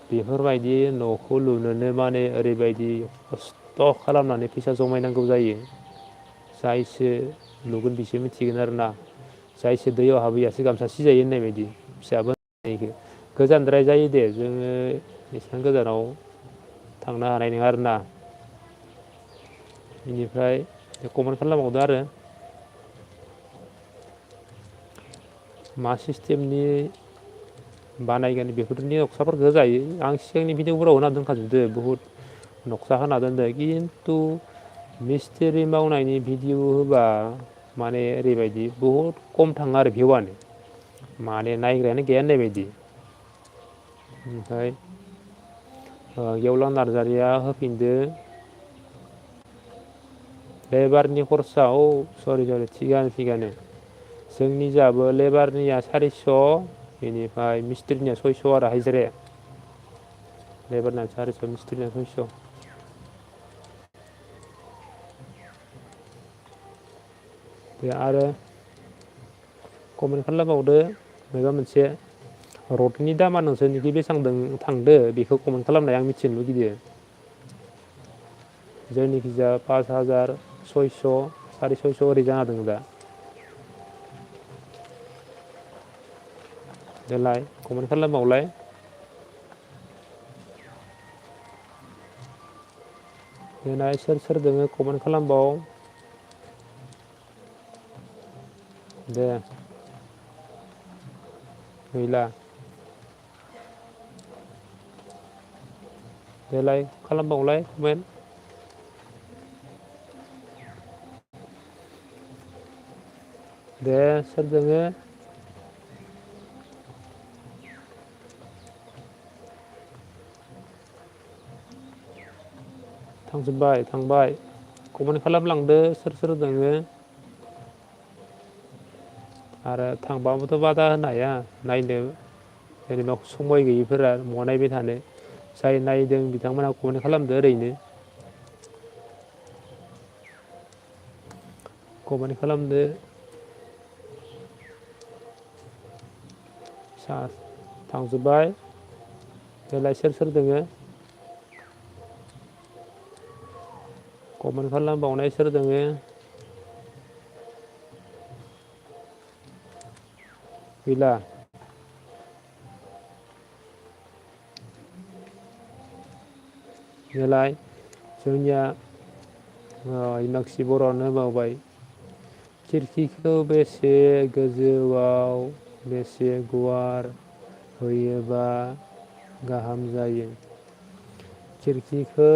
बेफोरबायदि न'खौ लुनोनो माने ओरैबायदि खस्थ' खालामनानै फैसा जमायनांगौ जायो जायसो लुगोन बिसो मिथिगोन आरोना जायसो दैयाव हाबैयासो गामसा सिजायो होननाय बायदि फिसाबो गोजानद्राय जायो दे जोङो एसेबां गोजानाव थांनो हानाय नङा आरोना बेनिफ्राय कमेन्ट खालामबावदो आरो मा सिस्टेमनि बानायगोन बेफोरनि नक्साफोरखौ होजायो आं सिगांनि भिडिअफोराव होना दोनखाजोबदो बुहुद नक्सा होना दोनदो खिन्थु मिस्ट्रि मावनायनि भिडिअ होबा माने ओरैबायदि बुहुद खम थाङो आरो भिउआनो माने नायग्रायानो गैया होननाय बायदि ओमफ्राय गेवलां नार्जारिया होफिनदो लेबारनि खरसा सरि थिगानो जोंनि जाबो लेबारनिया 400 बेनिफ्राय मिस्ट्रिनिया 600 आरो हाजिराया लेबारनिया 400 मिस्ट्रिनिया 600 बे आरो कमेन्ट खालामबावदो माबा मोनसे रडनि दामा नोंसोरनिखि बेसेबां थांदो बेखौ कमेन्ट खालामनाय आं मिथिनो लुगैदो जोंनिखिजा 5000 600 650 ओरै जाना दङ दा देलाय कमेन्ट खालामबावलाय देनाय सोर दोङो कमेन्ट खालामबाव दे गैला देलाय खालामबावलाय कमेन्ट दे सोर दोङो थांबाय कमेन्ट खालामलांदो सोर दोङो आरो थांबाबोथ' बादा होनो हाया नायनो जेनेबा समय गैयिफोरा महा नायबाय थानो जाय नायदों बिथांमोनहा कमेन्ट खालामदो ओरैनो कमेन्ट खालामदो थांजोब्बाय देलाय सोर दोङो कमेन्ट खालामबावनाय सोर दोङो गैला देलाय जोंनिया इनाक्षी बर'आनो मावबाय खिरखिखौ बेसे गोजौआव बेसे गुवार होयोबा गाहाम जायो खिरखिखौ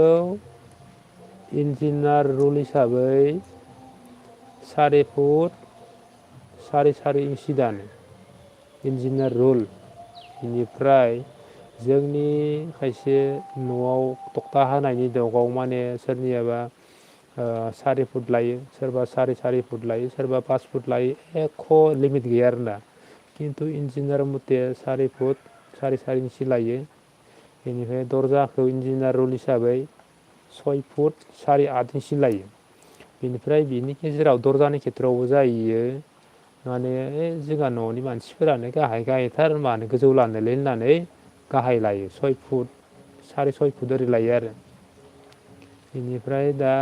इन्जिनियार रुल हिसाबै 4 फुट 4.5 इन्सि दानो इन्जिनियार रुल बेनिफ्राय जोंनि खायसे न'आव तक्ता हानायनि दगाव माने सोरनियाबा 4 फुट लायो, सोरबा 4.5 फुट लायो, सोरबा 5 फुट लायो, एख' लिमिट गैया आरोना। खिन्थु इन्जिनियार मथे 4 फुट 4.5 इन्सि लायो। बेनिफ्राय दरजाखौ इन्जिनियार रुल हिसाबै 6 फुट 8.5 इन्सि लायो। बेनिफ्राय बिनि गेजेराव दरजानि खेथ्रआवबो जायो माने जोंहा न'नि मानसिफोरानो गाहाय गाहायथार मानो गोजौ लानोलै होननानै गाहाय लायो 6 फुट 6.5 फुट ओरै लायो आरो। बेनिफ्राय दा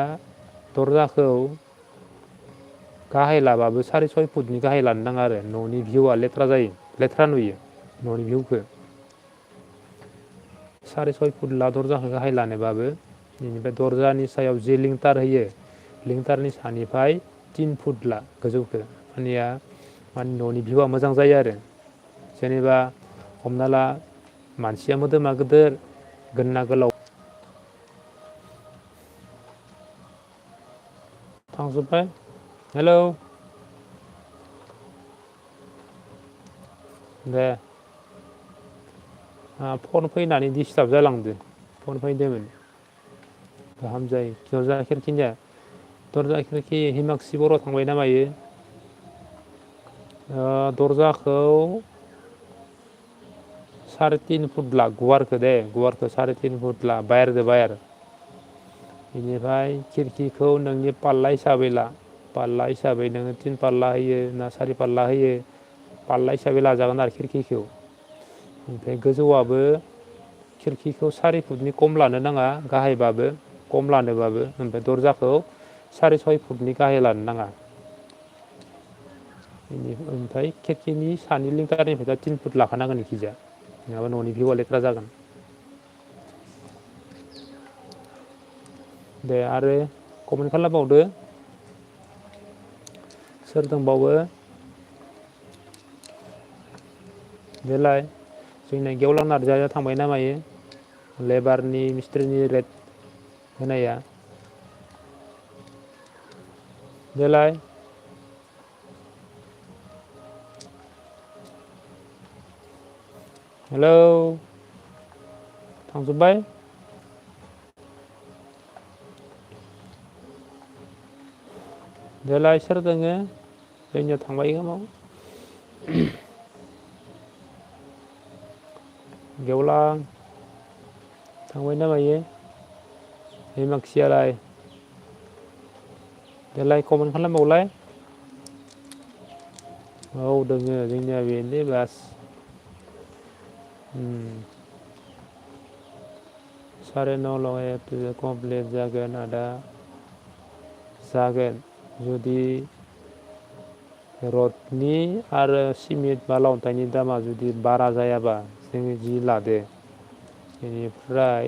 दरजाखौ गाहाय लाबाबो 6.5 फुटनि गाहाय लानो नाङा आरो न'नि भिउआ लेथ्रा जायो, लेथ्रा नुयो न'नि भिउखौ। 6.5 फुट ला दरजाखौ गाहाय लानोबाबो बेनिफ्राय दरजानि सायाव जे लिंटार होयो, लिंटारनि सानिफ्राय 3 फुट ला गोजौखौ मानिया माने न'नि भिउआ मोजां जायो आरो। जेनेबा हमना ला मानसिया मोदोमा गिदिर गोदोना गोलाव थांजोब्बाय। हेलौ दे फन फैनानै डिस्टार्ब जालांदो, फन फैदोंमोन। गाहाम जायो दरजा खिरखिनिया, दरजा खिरखि हिमाक्सि बर' थांबाय ना मायो? दरजाखौ 3.5 फुट ला गुवारखौ दे, गुवारखौ 3.5 फुट ला बायरजों बायर। बेनिफ्राय खिरखिखौ नोंनि पाल्ला हिसाबै ला, पाल्ला हिसाबै नोङो 3 पाल्ला होयो ना 4 पाल्ला होयो, पाल्ला हिसाबै लाजागोन आरो खिरखिखौ। ओमफ्राय गोजौआबो खिरखिखौ 4 फुटनि खम लानो नाङा गाहायबाबो, खम लानोबाबो। ओमफ्राय दरजाखौ 6.5 फुटनि गाहाय लानो नाङा। ओमफ्राय खिरखिनि सानि लिंटारनिफ्राय दा 3 फुट लाखानांगोन इखिजा, नङाबा न'नि भिउआ लेथ्रा जागोन। दे आरो कमेन्ट खालामबावदो सोर दंबावो। देलाय जोंना गेवलां नार्जारिया थांबाय ना मायो? लेबारनि मिस्ट्रिनि रेट होनाया। देलाय हेलौ थांजोब्बाय? देलाय सोर दोङो? जोंनिया थांबाय खोमा। गेवलां थांबाय ना मायो? हिमाksiयालाय? देलाय कमेन्ट खालामबावलाय। औ दोङो जोंनिया बेनो बास। 9:30 लगाय कमप्लिट जागोन आदा। जागोन जुदि रडनि आरो सिमेन्ट बाला अन्थाइनि दामा जुदि बारा जायाबा जोङो जि लादो। बेनिफ्राय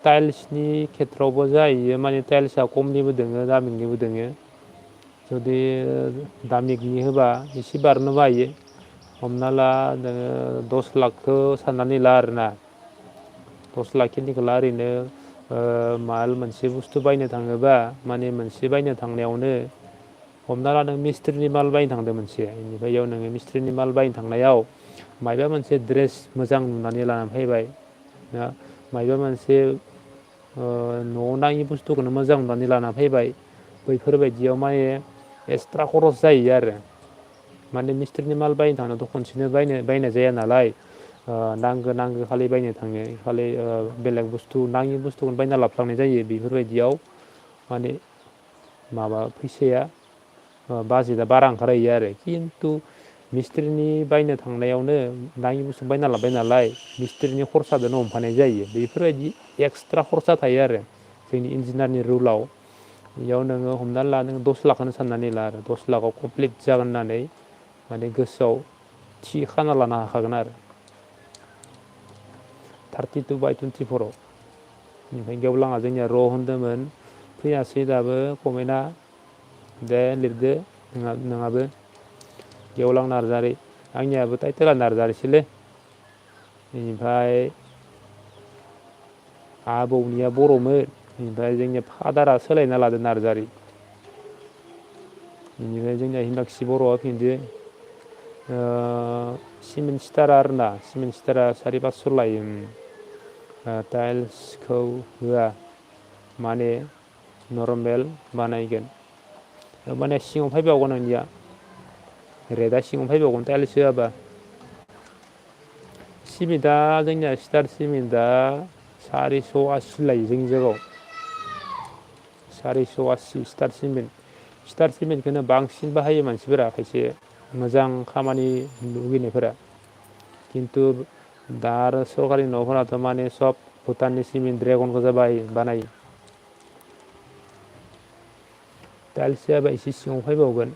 टाइल्सनि खेथ्रआवबो जाहैयो माने टाइल्सआ खमनिबो दोङो दामिकनिबो दोङो। जुदि दामिकनि होबा एसे बारनोबो हायो। हमना ला नोङो 10 लाखखौ साननानै ला आरोना। 10 लाख खिनिखौ ला ओरैनो माल मोनसे बुस्थु बायनो थाङोबा माने मोनसे बायनो थांनायावनो हमना ला नों मिस्ट्रिनि माल बायनो थांदों मोनसे, बेनिफ्राय इयाव नोङो मिस्ट्रिनि माल बायनो थांनायाव मायबा मोनसे ड्रेस मोजां नुनानै लानानै फैबाय, मायबा मोनसे न'आव नाङि बुस्थुखौनो मोजां नुनानै लाना फैबाय, बैफोरबायदियाव माने एक्सट्रा खरस जायो आरो। माने मिस्ट्रिनि माल बायनो थांनायावथ' खनसेनो बायनाय जाया नालाय, नांगो खालि बायनो थाङो खालि बेलेग बुस्थु नाङि बुस्थुखौनो बायना लाफ्लांनाय जायो। बेफोरबायदियाव माने माबा फैसाया बाजेटआ बारा ओंखारहैयो आरो। खिन्थु मिस्ट्रिनि बायनो थांनायावनो नाङि बुस्थु बायना लाबोबाय नालाय, मिस्ट्रिनि खरसाजोंनो हमफानाय जायो। बेफोरबायदि एक्सट्रा खरसा थायो आरो जोंनि इन्जिनियारनि रुलाव। बेयाव नोङो हमना ला नों 10 लाखआनो साननानै ला आरो 10 लाखआव कमप्लिट जागोन होननानै माने गोसोआव थि खाना लानो हाखागोन आरो। 32/24 ओमफ्राय गेवलाङा जोंनिया र' होनदोंमोन, फैयासै दाबो कमेन्टआ। दे लिरदो नोंहाबो गेवलां नार्जारि। आंनियाबो टाइटेला नार्जारिसोलै। बेनिफ्राय आबौनिया बर'मोन, ओमफ्राय जोंनिया फादारा सोलायना लादो नार्जारि। बेनिफ्राय जोंनिया हिमाक्षि बर'आ खिन्थु सिमेन्ट सिटारा आरोना, सिमेन्ट सिटारा 400-500 लायो। टाइल्सखौ होआ माने नर्मेल बानायगोन माने सिङाव फैबावगोन नोंनिया रेटआ सिङाव फैबावगोन टाइल्स होआबा सिमेन्टआ जोंनिया स्टार सिमेन्टआ 480 लायो जोंनि जायगायाव 480 स्टार सिमेन्टखौनो बांसिन बाहायो मानसिफोरा खायसे मोजां खामानि लुगैनायफोरा खिन्थु दा आरो सरकारि न'फोराथ' माने सब भुटाननि सिमेन्ट ड्रेगन गोजा बानायो टाइल्स होआबा एसे सिङाव फैबावगोन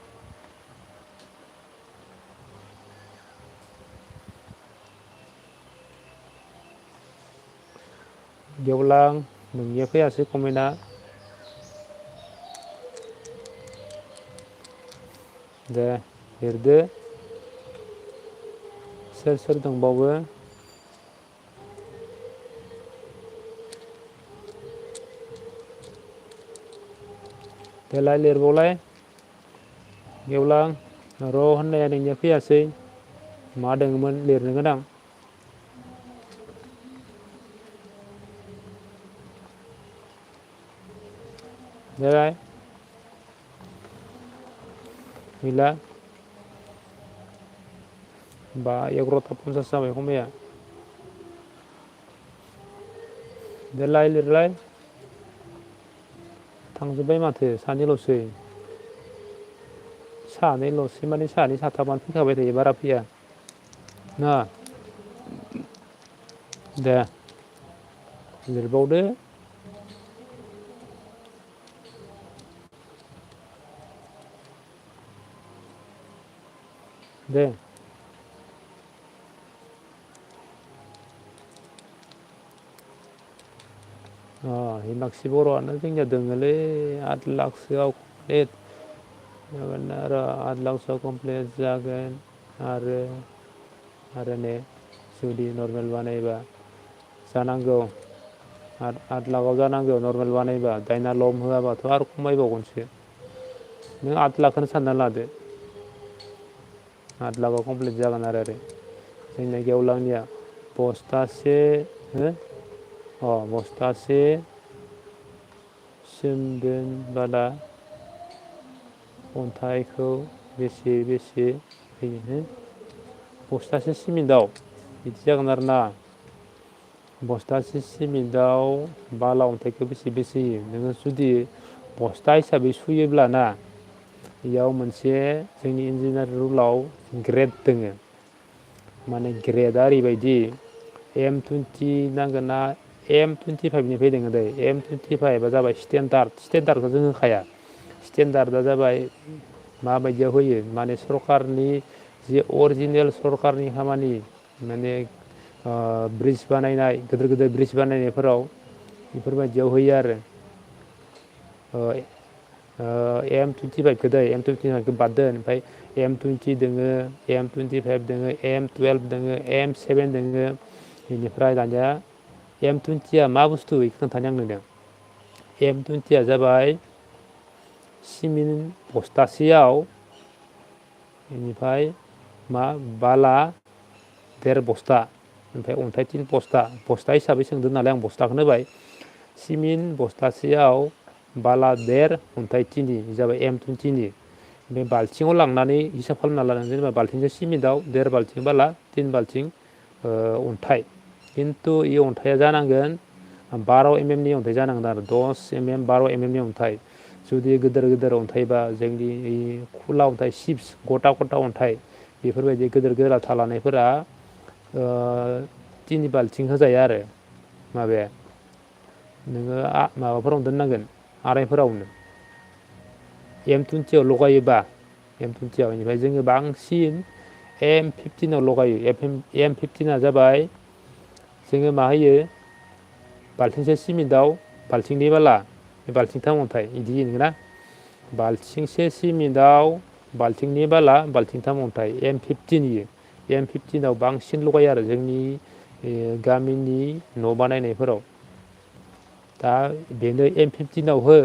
गेवलां नोंनिया फैयासै कमेन्टआ दे लिरदो सोर सोर दंबावो देलाय लिरबावलाय गेवलां र' होननाया नोंनिया फैयासै मा दङमोन लिरनो गोनां देलाय गैला 11:50 जाबाय समाया देलाय लिरलाय थांजोब्बाय माथो सानैल'सै माने सानै साथामानो फैखाबाय थायो बारा फैया ना दे लिरबावदो दे हिमाक्षी बर'आनो जोंनिया दोङोलै 8 लाखसोआव कमप्लिट जागोन आरो 8 लाखसोआव कमप्लिट जागोन आरो ने जुदि नर्मेल बानायबा जानांगौ 8 लाखआव जानांगौ नर्मेल बानायबा दाइना लम होआबाथ' आरो खमायबावगोनसो नों 8 लाखखौनो सानना लादो 8 लाखआव कमप्लिट जागोन आरो जोंनिया गेवलांनिया बस्थासे बस्थासे सोमगोन बाला अन्थाइखौ बेसे होयो बस्थासे सिमेन्टआव बिदि जागोन आरो ना बस्थासे सिमेन्टआव बाला अन्थाइखौ बेसे होयो नोङो जुदि बस्था हिसाबै सुयोब्ला ना बेयाव मोनसे जोंनि इन्जिनियार रुलाव ग्रेड दोङो माने ग्रेडआ ओरैबायदि M20 नांगोन ना M25निफ्राय दोङो दै M25आ जाबाय स्टेन्डार्डखौ जों होखाया स्टेन्डार्डआ जाबाय माबायदियाव होयो माने सरकारनि जे अरिजिनेल सरकारनि खामानि माने ब्रिज बानायनाय गिदिर ब्रिज बानायनायफोराव बेफोरबायदियाव होयो आरो M25खौ दै M25खौ बाद दोन ओमफ्राय M20 दोङो M25 दोङो M12 दोङो M7 दोङो बेनिफ्राय दानिया M20आ मा बुस्थु बेखौ खोन्थानो आं नोंनो M20आ जाबाय सिमेन्ट बस्थासेयाव बेनिफ्राय बाला 1.5 बस्था ओमफ्राय अन्थाइ 3 बस्था हिसाबै सोंदों नालाय आं बस्थाखौनो होबाय सिमेन्ट बस्थासेयाव बाला 1.5 अन्थाइ 3 जाबाय M20नि बे बाल्थिङाव लांनानै हिसाब खालामना लादों जेनेबा बाल्थिंसे सिमेन्टआव 1.5 बाल्थिं बाला 3 बाल्थिं अन्थाइ खिन्थु बे अन्थाइया जानांगोन 12 mmनि अन्थाइ जानांगोन आरो 10 mm 12 mmनि अन्थाइ जुदि गिदिर अन्थाइबा जोंनि खुला अन्थाइ चिप्स गथा अन्थाइ बेफोरबायदि गिदिर आथा लानायफोरा 3 बाल्थिं होजाया आरो माबाया नोङो माबाफोरावनो दोननांगोन आरायफोरावनो M20आव लगायोबा M20आव बेनिफ्राय जोङो बांसिन M15आव लगायो M15आ जाबाय जोङो मा होयो बाल्थिंसे सिमेन्टआव बाल्थिंनै बाला बाल्थिंथाम अन्थाइ बिदि होनोना बाल्थिंसे सिमेन्टआव बाल्थिंनै बाला बाल्थिंथाम अन्थाइ M15 होयो M15आव बांसिन लगायो आरो जोंनि गामिनि न' बानायनायफोराव दा बेनो M15आव हो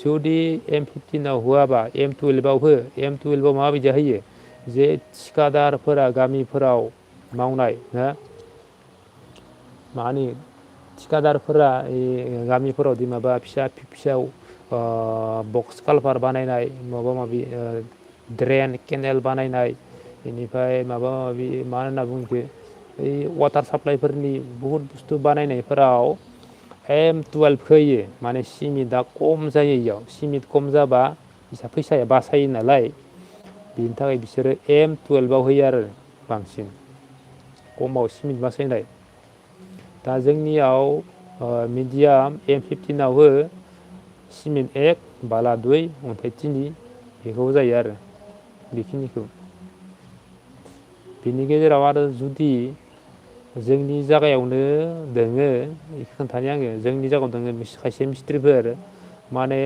जुदि M15आव होआबा M12आव हो M12आव माबायदि होयो जे थिखादारफोरा गामिफोराव मावनाय ना मा होनो थिखादारफोरा गामिफोरावदि माबा फिसा फिसा बक्स कालभार बानायनाय माबा माबि ड्रेन केनेल बानायनाय बेनिफ्राय माबा माबि मा होनना बुंखो ओइ वाटार साप्लाइफोरनि बुहुद बुस्थु बानायनायफोराव M12 होयो माने सिमेन्टआ खम जायो इयाव सिमेन्ट खम जाबा बिसा फैसाया बासायो नालाय बिनि थाखाय बिसोरो M12आव होयो आरो बांसिन खमाव सिमेन्ट बासायनाय दा जोंनियाव मिडियाम M15आव हो सिमेन्ट 1 बाला 2 अन्थाइ 3 बेखौ जायो आरो बेखिनिखौ बिनि गेजेराव आरो जुदि जोंनि जागायावनो दोङो खोन्थानि आङो जोंनि जायगायाव दोङो खायसे मिस्ट्रिफोर माने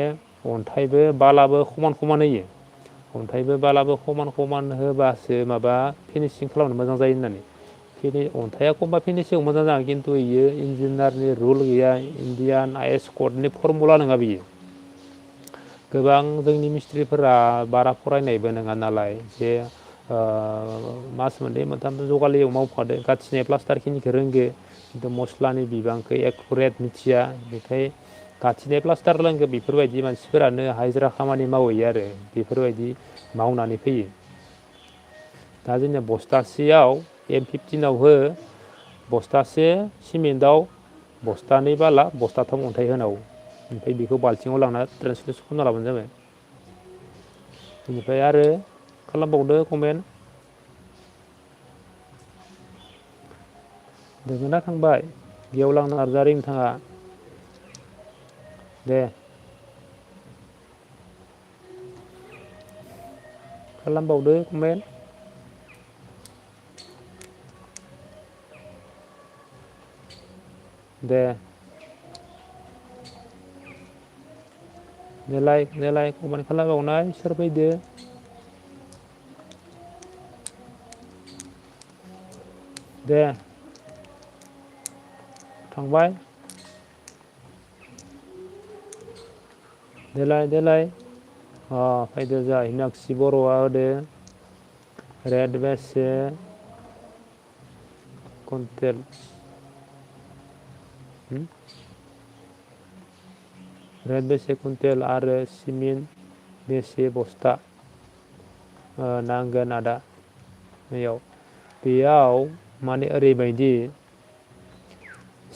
अन्थाइबो बालाबो समान समान होयो अन्थाइबो बालाबो समान समान होबासो माबा फिनिसिं खालामनो मोजां जायो होननानै अन्थाइआ खमबा फिनिसिं मोजां जागोन खिन्थु इयो इन्जिनियारनि रुल गैया इण्डियान आइएस क'डनि फरमुला नङा बियो गोबां जोंनि मिस्ट्रिफोरा बारा फरायनायबो नङा नालाय जे मास मोननै मोनथामसो जगालियाव मावफादो गाथिनाय प्लास्टारखिनिखौ रोंगो खिन्थु मस्लानि बिबांखौ एकुरेट मिथिया बेखाय गाथिनाय प्लास्टार रोंगो बेफोरबायदि मानसिफोरानो हाजिरा खामानि मावहैयो आरो बेफोरबायदि मावनानै फैयो दा जोंनिया बस्थासेयाव M15आव हो बस्थासे सिमेन्टआव बस्थानै बाला बस्थाथाम अन्थाइ होनांगौ ओमफ्राय बेखौ बाल्थिङाव लांना ट्रेन्सलेसन खालामना लाबानो जाबाय बेनिफ्राय आरो खालामबावदो कमेन्ट दोङोना थांबाय गेवलां नार्जारि नोंथाङा दे खालामबावदो कमेन्ट दे नेलाय कमेन्ट खालामबावनाय सोर फैदो दे थांबाय देलाय फैदो जा हिनाक्षी बर'आ होदो रेड बेसे कुन्टेल रेड बेसे कुन्टेल आरो सिमेन्ट बेसे बस्ता नांगोन आदा बेयाव माने ओरैबायदि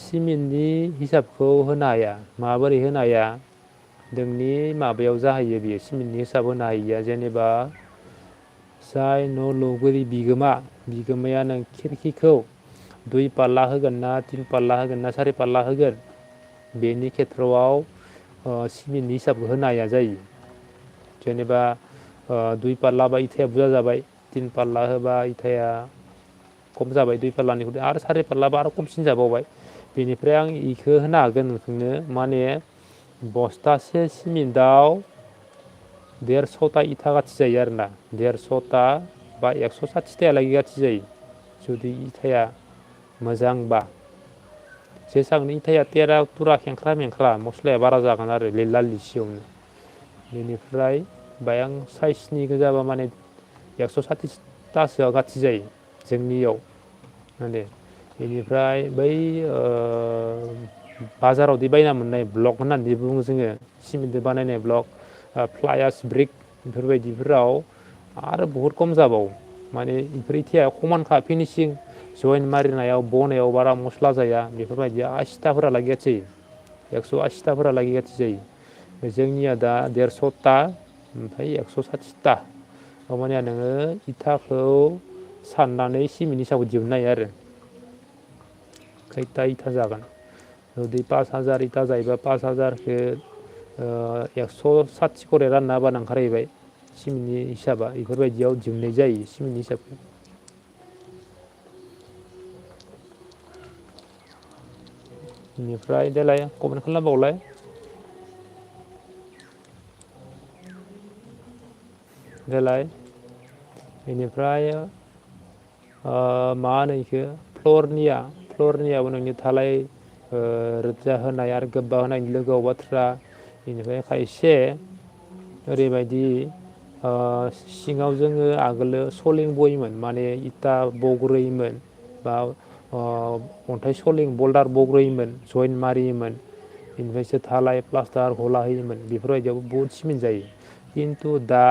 सिमेन्टनि हिसाबखौ होनो हाया माबोरै होनो हाया नोंनि माबायाव जाहैयो बियो सिमेन्टनि हिसाब होनो हायिया जेनेबा जाय न' लुगिरि बिगोमाया नों खिरखिखौ 2 पाल्ला होगोन ना 3 पाल्ला होगोन ना 4 पाल्ला होगोन बेनि खेथ्रआव सिमेन्टनि हिसाबखौ होनो हाया जायो जेनेबा 2 पाल्ला बा इथाया बुरजा जाबाय 3 पाल्ला होबा इथाया खम जाबाय 2 पाल्लानिख्रुइ आरो 4 पाल्लाबा आरो खमसिन जाबावबाय बेनिफ्राय आं इखौ होनो हागोन नोंथांनो माने बस्थासे सिमेन्टआव 150ता इथा गाथि जायो आरोना 150ता बा 160तायालागै गाथि जायो जुदि इथाया मोजांबा जेसांनो इथाया तेरा तुरा खेंख्रा मेंख्रा मस्लाया बारा जागोन आरो लिरला लिरसियावनो बेनिफ्राय बायां साइसनि गोजाबा माने 160तासोआ गाथि जायो जोंनियाव माने बेनिफ्राय बै बाजारावदि बायना मोननाय ब्लक होननानै बुङो जोङो सिमेन्टजों बानायनाय ब्लक फ्लायार्स ब्रिक बेफोरबायदिफोराव आरो बहुद खम जाबावो माने बेफोर इथाया खमानखा फिनिसिं जइन्ट मारिनायाव बनायाव बारा मस्ला जाया बेफोरबायदिया 80ताफोरालागै गाथि जायो 180ताफोरालागै गाथि जायो जोंनिया दा 150ता ओमफ्राय 160ता होमबानिया नोङो इथाखौ साननानै सिमेन्ट हिसाबै दिहुननो हायो आरो खैथा इथा जागोन जुदि 5000 इथा जायोबा 5000खौ 160 करे रानना होबानो ओंखारहैबाय सिमेन्टनि हिसाबा बेफोरबायदियाव दिहुननाय जायो सिमेन्टनि हिसाबखौ बेनिफ्राय देलाय कमेन्ट खालामबावलाय देलाय बेनिफ्राय मा होनो इखो फ्लरनियाबो नोंनि धालाय रोजा होनाय आरो गोबा होनायनि लोगोआव बाथ्रा बेनिफ्राय खायसे ओरैबायदि सिङाव जोङो आगोलो सलिं बयोमोन माने इथा बग्रोयोमोन बा अन्थाइ सलिं बल्डार बग्रोयोमोन जइन मारियोमोन बेनिफ्रायसो धालाय प्लास्टार हला होयोमोन बेफोरबायदियावबो बहुद सिमेन्ट जायो खिन्थु दा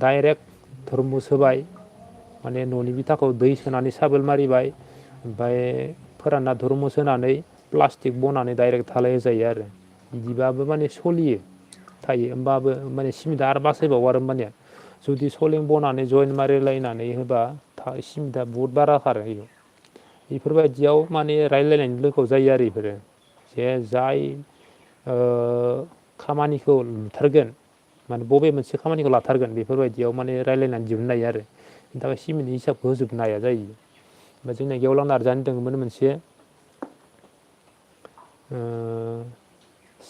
डाइरेक्ट धर्मुस होबाय माने न'नि बिथाखौ दै सोनानै साबोल मारिबाय ओमफ्राय फोरानना धर्मुस होनानै प्लास्टिक बनानै डाइरेक्ट धालाय होजायो आरो बिदिबाबो माने सलियो थायो होमबाबो माने सिमेन्टआ आरो बासायबावो आरो होमबानिया जुदि सलिं बनानै जइन मारिलायनानै होबा सिमेन्टआ बहुद बारा खारो बेफोरबायदियाव माने रायलायनायनि लोगोआव जायो आरो बेफोरो जे जाय खामानिखौ लुथारगोन माने बबे मोनसे खामानिखौ लाथारगोन बेफोरबायदियाव माने रायलायनानै दिहुननो हायो आरो बेनि थाखाय सिमेन्टनि हिसाबखौ होजोबनो हाया जायो ओमफ्राय जोंनिया गेवलां नार्जानि दङमोन मोनसे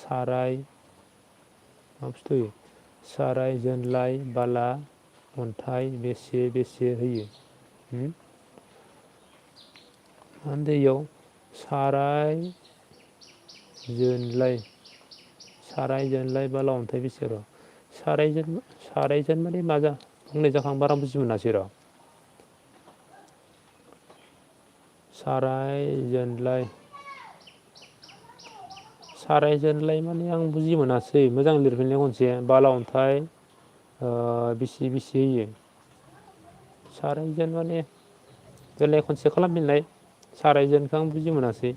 साराय मा बुस्थु साराय जोनलाय बाला अन्थाइ बेसे बेसे होयो मा होनदों इयाव साराय जोनलाय बाला अन्थाइ बेसे र' सारायजोन माने मा बुंनाय जाखां बारा बुजि मोनासै र' साराय जोनलाय माने आं बुजि मोनासै मोजां लिरफिननाय खनसे बाला अन्थाइ बेसे होयो सारायजोन माने देलाय खनसे खालामफिनलाय सारायजोनखौ आं बुजि मोनासै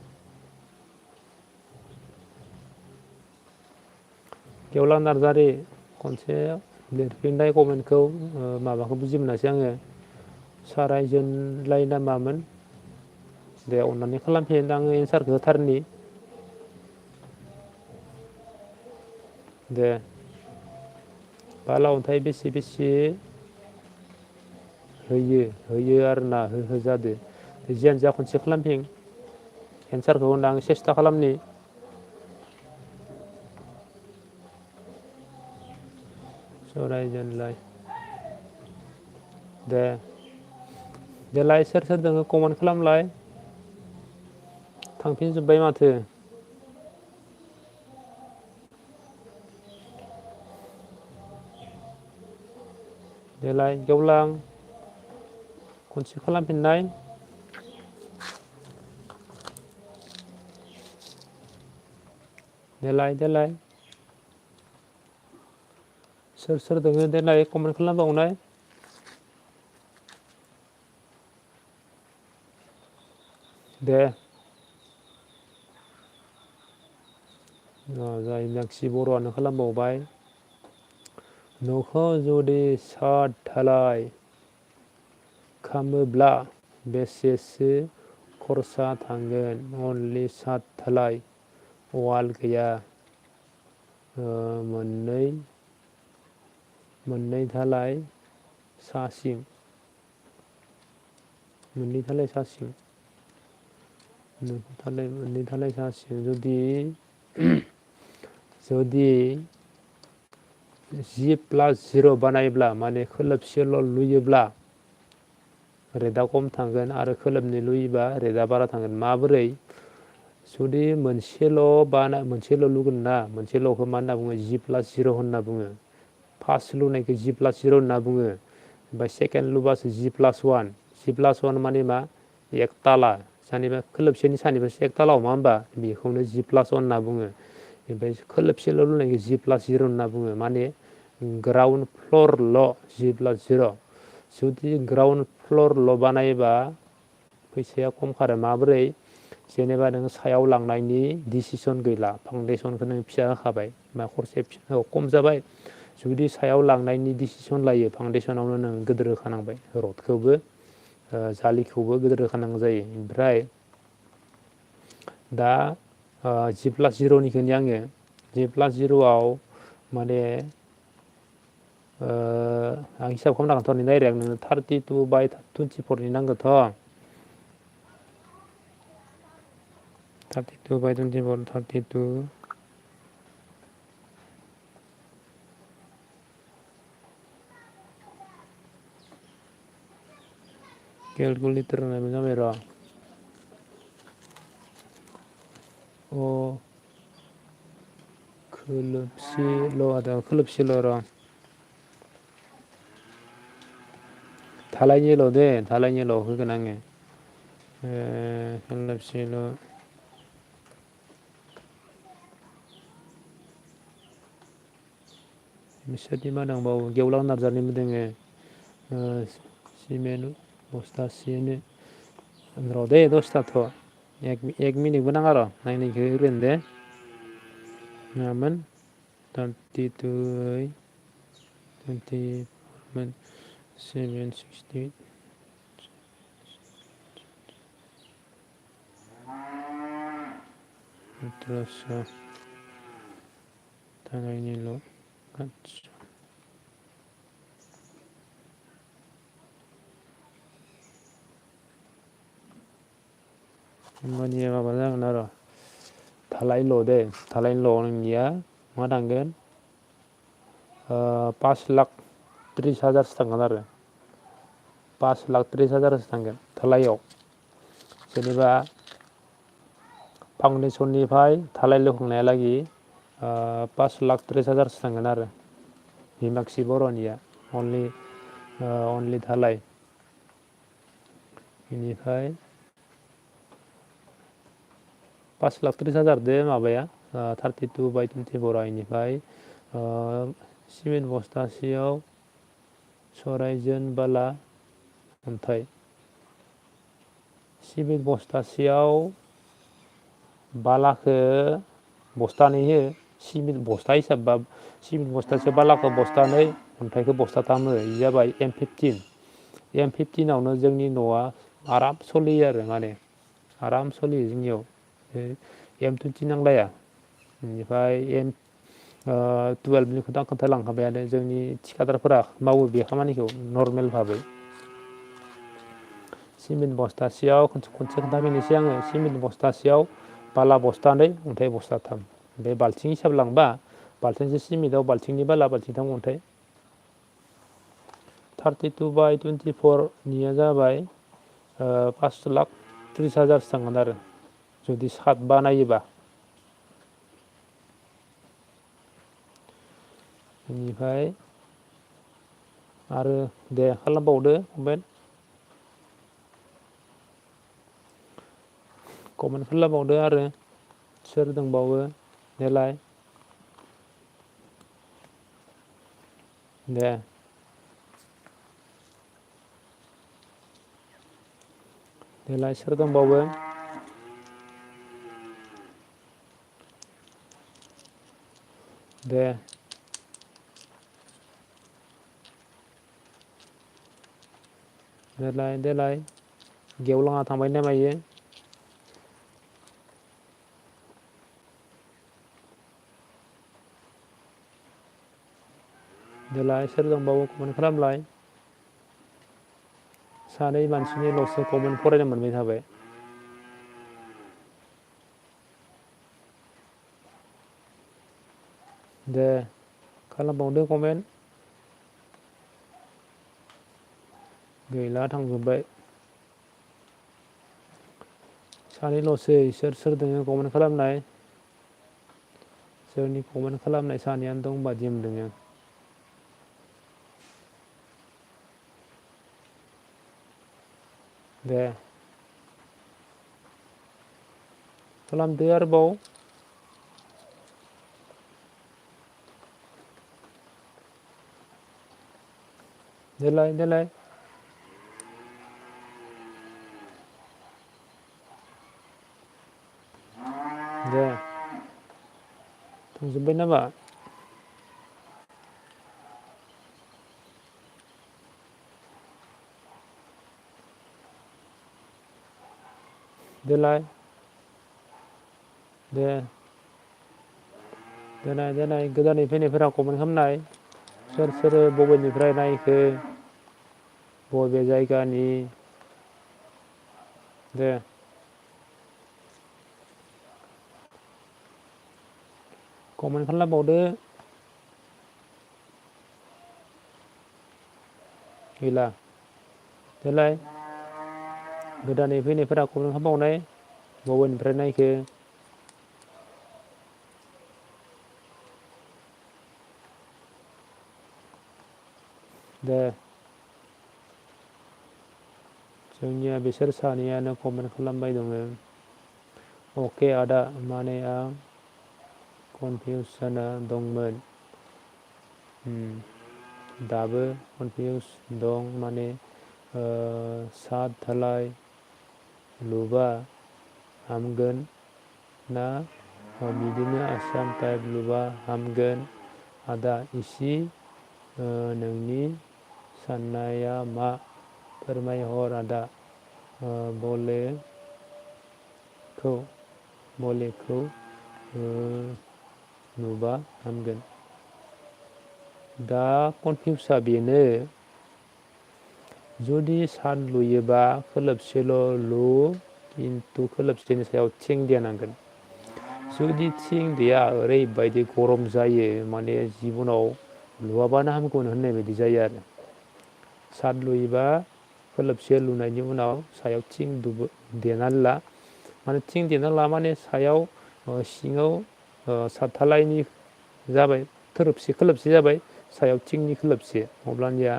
गेवलां नार्जारि खनसे लिरफिननाय कमेन्टखौ माबाखौ बुजि मोनासै आङो सारायजोनलाय ना मामोन दे अननानै खालामफिन आङो एन्सारखौ होथारनि दे बाला अन्थाइ बेसे होयो आरोना होजादो जियानो जा खनसे खालामफिन एन्सारखौ होनो आं सेस्था खालामनि सारायजोनलाय देलाय सोर दोङो कमेन्ट खालामलाय थांफिनजोब्बाय माथो देलाय गेवलां खनसे खालामफिननाय देलाय सोर दोङो देलाय कमेन्ट खालामबावनाय दे जायनाखि बर'आनो खालामबावबाय न'खौ जुदि साद धालाय खालामोब्ला बेसेसो खरसा थांगोन अनलि साद धालाय वाल गैया मोननै धालाय सासिम मोननै धालाय सासिम जुदि 10+0 बानायब्ला माने खोलोबसेल' लुयोब्ला रेटआ खम थांगोन आरो खोलोबनै लुयोबा रेटआ बारा थांगोन माबोरै जुदि मोनसेल' लुगोन ना मोनसेल'खौ मा होनना बुङो 10+0 होनना बुङो फार्स्ट लुनायखौ 10+0 होनना बुङो ओमफ्राय सेकेन्ड लुबासो 10+1 10+1 माने मा एक ताला सानिबा खोलोबसेनि सानिफ्रायसो एक ताला मा होमबा बेखौनो 10+1 होनना बुङो ओमफ्राय खोलोबसेल' लुनायखौ 10+0 होनना बुङो माने ग्राउन्ड फ्लरल' 10+0 जुदि ग्राउन्ड फ्लरल' बानायोबा फैसाया खम खारो माबोरै जेनेबा नोङो सायाव लांनायनि डिसिसन गैला फाउन्डेसनखौ नों फिसा होखाबाय बा खरसाया खम जाबाय जुदि सायाव लांनायनि डिसिसन लायो फाउन्डेसनावनो नों गिदिर होखानांबाय रडखौबो जालिखौबो गिदिर होखानांगौ जायो ओमफ्राय दा 10+0निखौनो आङो 10+0आव माने आं हिसाब खालामनांगोनथ' डाइरेक्ट नोङो 32/24 नांगौथ' 32/24 केलकुलेटर होनायबो जाबाय र' खोलोबसेल' र' धालायनिल' होगोन आङो hellepsilu बिसोरनि मा दंबावो गेवलां नार्जारिनिबो दोङो सिमेन्ट बस्थासेनो र' दे दसथाथ' एक मिनिटबो नाङा र' नायनायखौ होग्रोनो दे मामोन 32 24 760 1700 थानायनिल' आदसा होमबानिया माबा जागोन आरो धालायल' दे धालायल' नोंनिया मा थांगोन 5,30,000 थांगोन आरो 5,30,000 थांगोन धालायाव जेनेबा फाउन्डेसननिफ्राय धालाय लुखांनायालागि 5,30,000 थांगोन आरो हिमाक्सि बर'निया अनलि धालाय बेनिफ्राय 5,30,000 दे माबाया 32/24 इनिफ्राय सिमेन्ट बस्थासेयाव सरायजोन बाला अन्थाइ सिमेन्ट बस्थासेयाव बालाखो बस्थानै हो सिमेन्ट बस्था हिसाब बा सिमेन्ट बस्थासेयाव बालाखौ बस्थानै अन्थाइखौ बस्थाथाम हो इ जाबाय M15आवनो जोंनि न'आ आराम सोलियो आरो माने आराम सोलियो जोंनियाव M20 नांलाया बेनिफ्राय M12निखौथ' आं खोन्थालांखाबायानो जोंनि थिखादारफोरा मावो बे खामानिखौ नर्मेल भाबै सिमेन्ट बस्थासेयाव खनसे खोन्थाफिननोसै आङो सिमेन्ट बस्थासेयाव बाला बस्थानै अन्थाइ बस्थाथाम बे बाल्थिं हिसाब लांबा बाल्थिंसे सिमेन्टआव बाल्थिंनै बाला बाल्थिंथाम अन्थाइ 32/24 निया जाबाय 5,30,000 थांगोन आरो जुदि सात बानायोबा बेनिफ्राय आरो दे खालामबावदो कमेन्ट खालामबावदो आरो सोर दंबावो देलाय दे देलाय सोर दंबावो दे देलाय गेवलाङा थांबाय ना मायो देलाय सोर दंबावो कमेन्ट खालामलाय सानै मानसिनिल'सो कमेन्ट फरायनो मोनबाय थाबाय दे खालामबावदो कमेन्ट गैला थांजोब्बाय सानैल'सै सोर दोङो कमेन्ट खालामनाय सोरनि कमेन्ट खालामनाय सानैयानो दं बादि मोनदों आं दे खालामदो आरोबाव देलाय दे थांजोब्बाय नामा देलाय दे देनाय गोदानै फैनायफोरा कमेन्ट खालामनाय सोर बबेनिफ्राय नायखो बबे जायगानि दे कमेन्ट खालामबावदो गैला देलाय गोदानै फैनायफोरा कमेन्ट खालामबावनाय बबेनिफ्राय नायखो दे जोंनिया बिसोर सानैयानो कमेन्ट खालामबाय दङ अके आदा माने आं कनफिउस जाना दंमोन दाबो कनफिउस दं माने सात धालाय लुबा हामगोन ना बिदिनो आसाम टाइप लुबा हामगोन आदा इसे नोंनि साननाया मा फोरमायहर आदा बलेखौ नुबा हामगोन दा कनफिउसा बेनो जुदि सान लुयोबा खोलोबसेल' लु खिन्थु खोलोबसेनि सायाव थिं देनांगोन जुदि थिं देया ओरैबायदि गरम जायो माने जिबनाव लुवाबानो हामगौन होननाय बायदि जायो आरो साद लुयोबा खोलोबसे लुनायनि उनाव सायाव थिं देनानै ला माने थिं देना ला माने सायाव सिङाव सातधालायनि जाबाय खोलोबसे जाबाय सायाव थिंनि खोलोबसे अब्लानिया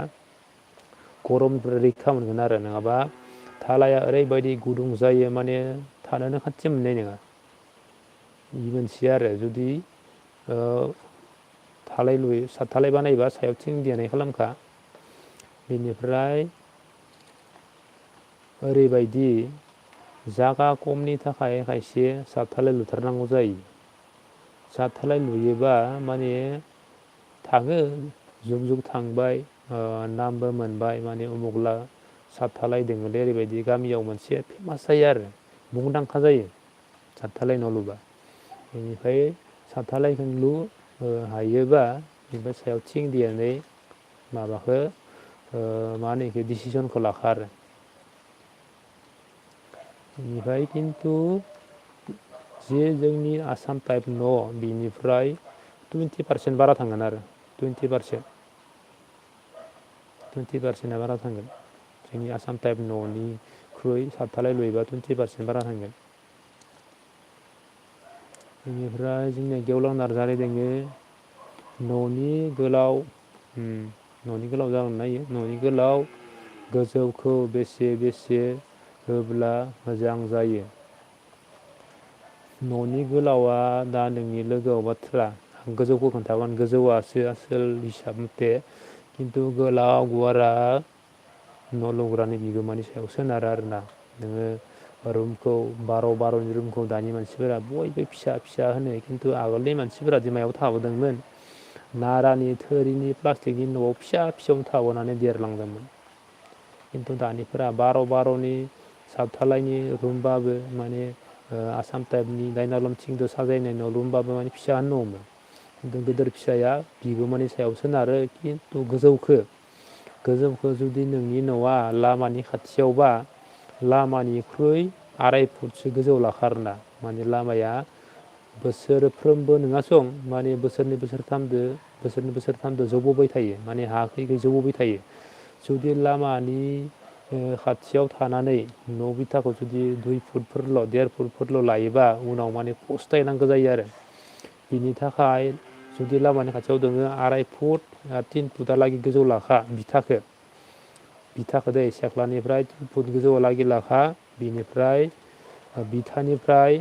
गरमनिफ्राय रैखा मोनगोन आरो नङाबा धालाया ओरैबायदि गुदुं जायो माने थानोनो खाथि मोननाय नङा बे मोनसे आरो जुदि सातधालाय बानायबा सायाव थिं देनाय खालामखा बेनिफ्राय ओरैबायदि जागा खमनि थाखाय खायसे सातधालाय लुथारनांगौ जायो सातधालाय लुयोबा माने थाङो जुग जुग थांबाय नामबो मोनबाय माने उमुगला सातधालाय दोङोलै ओरैबायदि गामियाव मोनसे फेमास जायो आरो मुंदांखा जायो सातधालाय न' लुबा बेनिफ्राय सातधालायखौ लु हायोबा बेनिफ्राय सायाव थिं देनानै माबाखौ मा होनो बेखौ डिसिसनखौ लाखा आरो बेनिफ्राय खिन्थु जे जोंनि आसाम टाइप न' बिनिफ्राय 20% बारा थांगोन आरो 20%आ बारा थांगोन जोंनि आसाम टाइप न'निख्रुइ सातधालाय लुयोबा 20% बारा थांगोन बेनिफ्राय जोंनिया गेवलां नार्जारि दोङो न'नि गोलाव जागोन नायो न'नि गोलाव गोजौखौ बेसे होब्ला मोजां जायो न'नि गोलावा दा नोंनि लोगोआव बाथ्रा आं गोजौखौ खोन्थागोन गोजौआसो आसोल हिसाब मथे खिन्थु गोलाव गुवारा न' लुग्रानि बिगोमानि सायाव सोनारो आरोना नोङो रुमखौ 12 रुमखौ दानि मानसिफोरा बयबो फिसा होनो खिन्थु आगोलनि मानसिफोरा मायाव थाबोदोंमोन नारानि थोरिनि प्लास्टिकनि न'आव फिसायावनो थाबोनानै देरलांदोंमोन खिन्थु दानिफोरा 12नि सातधालायनि रुमबाबो माने आसाम टाइपनि डाइनालम थिंजों साजायनाय न' रुमबाबो माने फिसा न'मोन खिन्थु गिदिर फिसाया बिगोमानि सायाव सोनारो खिन्थु गोजौखौ जुदि नोंनि न'आ लामानि खाथियावबा लामानिख्रुइ 2.5 फुटसो गोजौ लाखा आरोना माने लामाया बोसोरफ्रोमबो नङासं माने बोसोरनै बोसोरथामदो जौबोबाय थायो माने हाखै जौबोबाय थायो जुदि लामानि खाथियाव थानानै न' बिथाखौ जुदि 2 फुटफोरल' 1.5 फुटफोरल' लायोबा उनाव माने फस्थायनांगौ जायो आरो बिनि थाखाय जुदि लामानि खाथियाव दोङो 2.5 फुट 3 फुटहालागै गोजौ लाखा बिथाखौ दै सेख्लानिफ्राय 3 फुट गोजौआव लागि लाखा बिनिफ्राय बिथानिफ्राय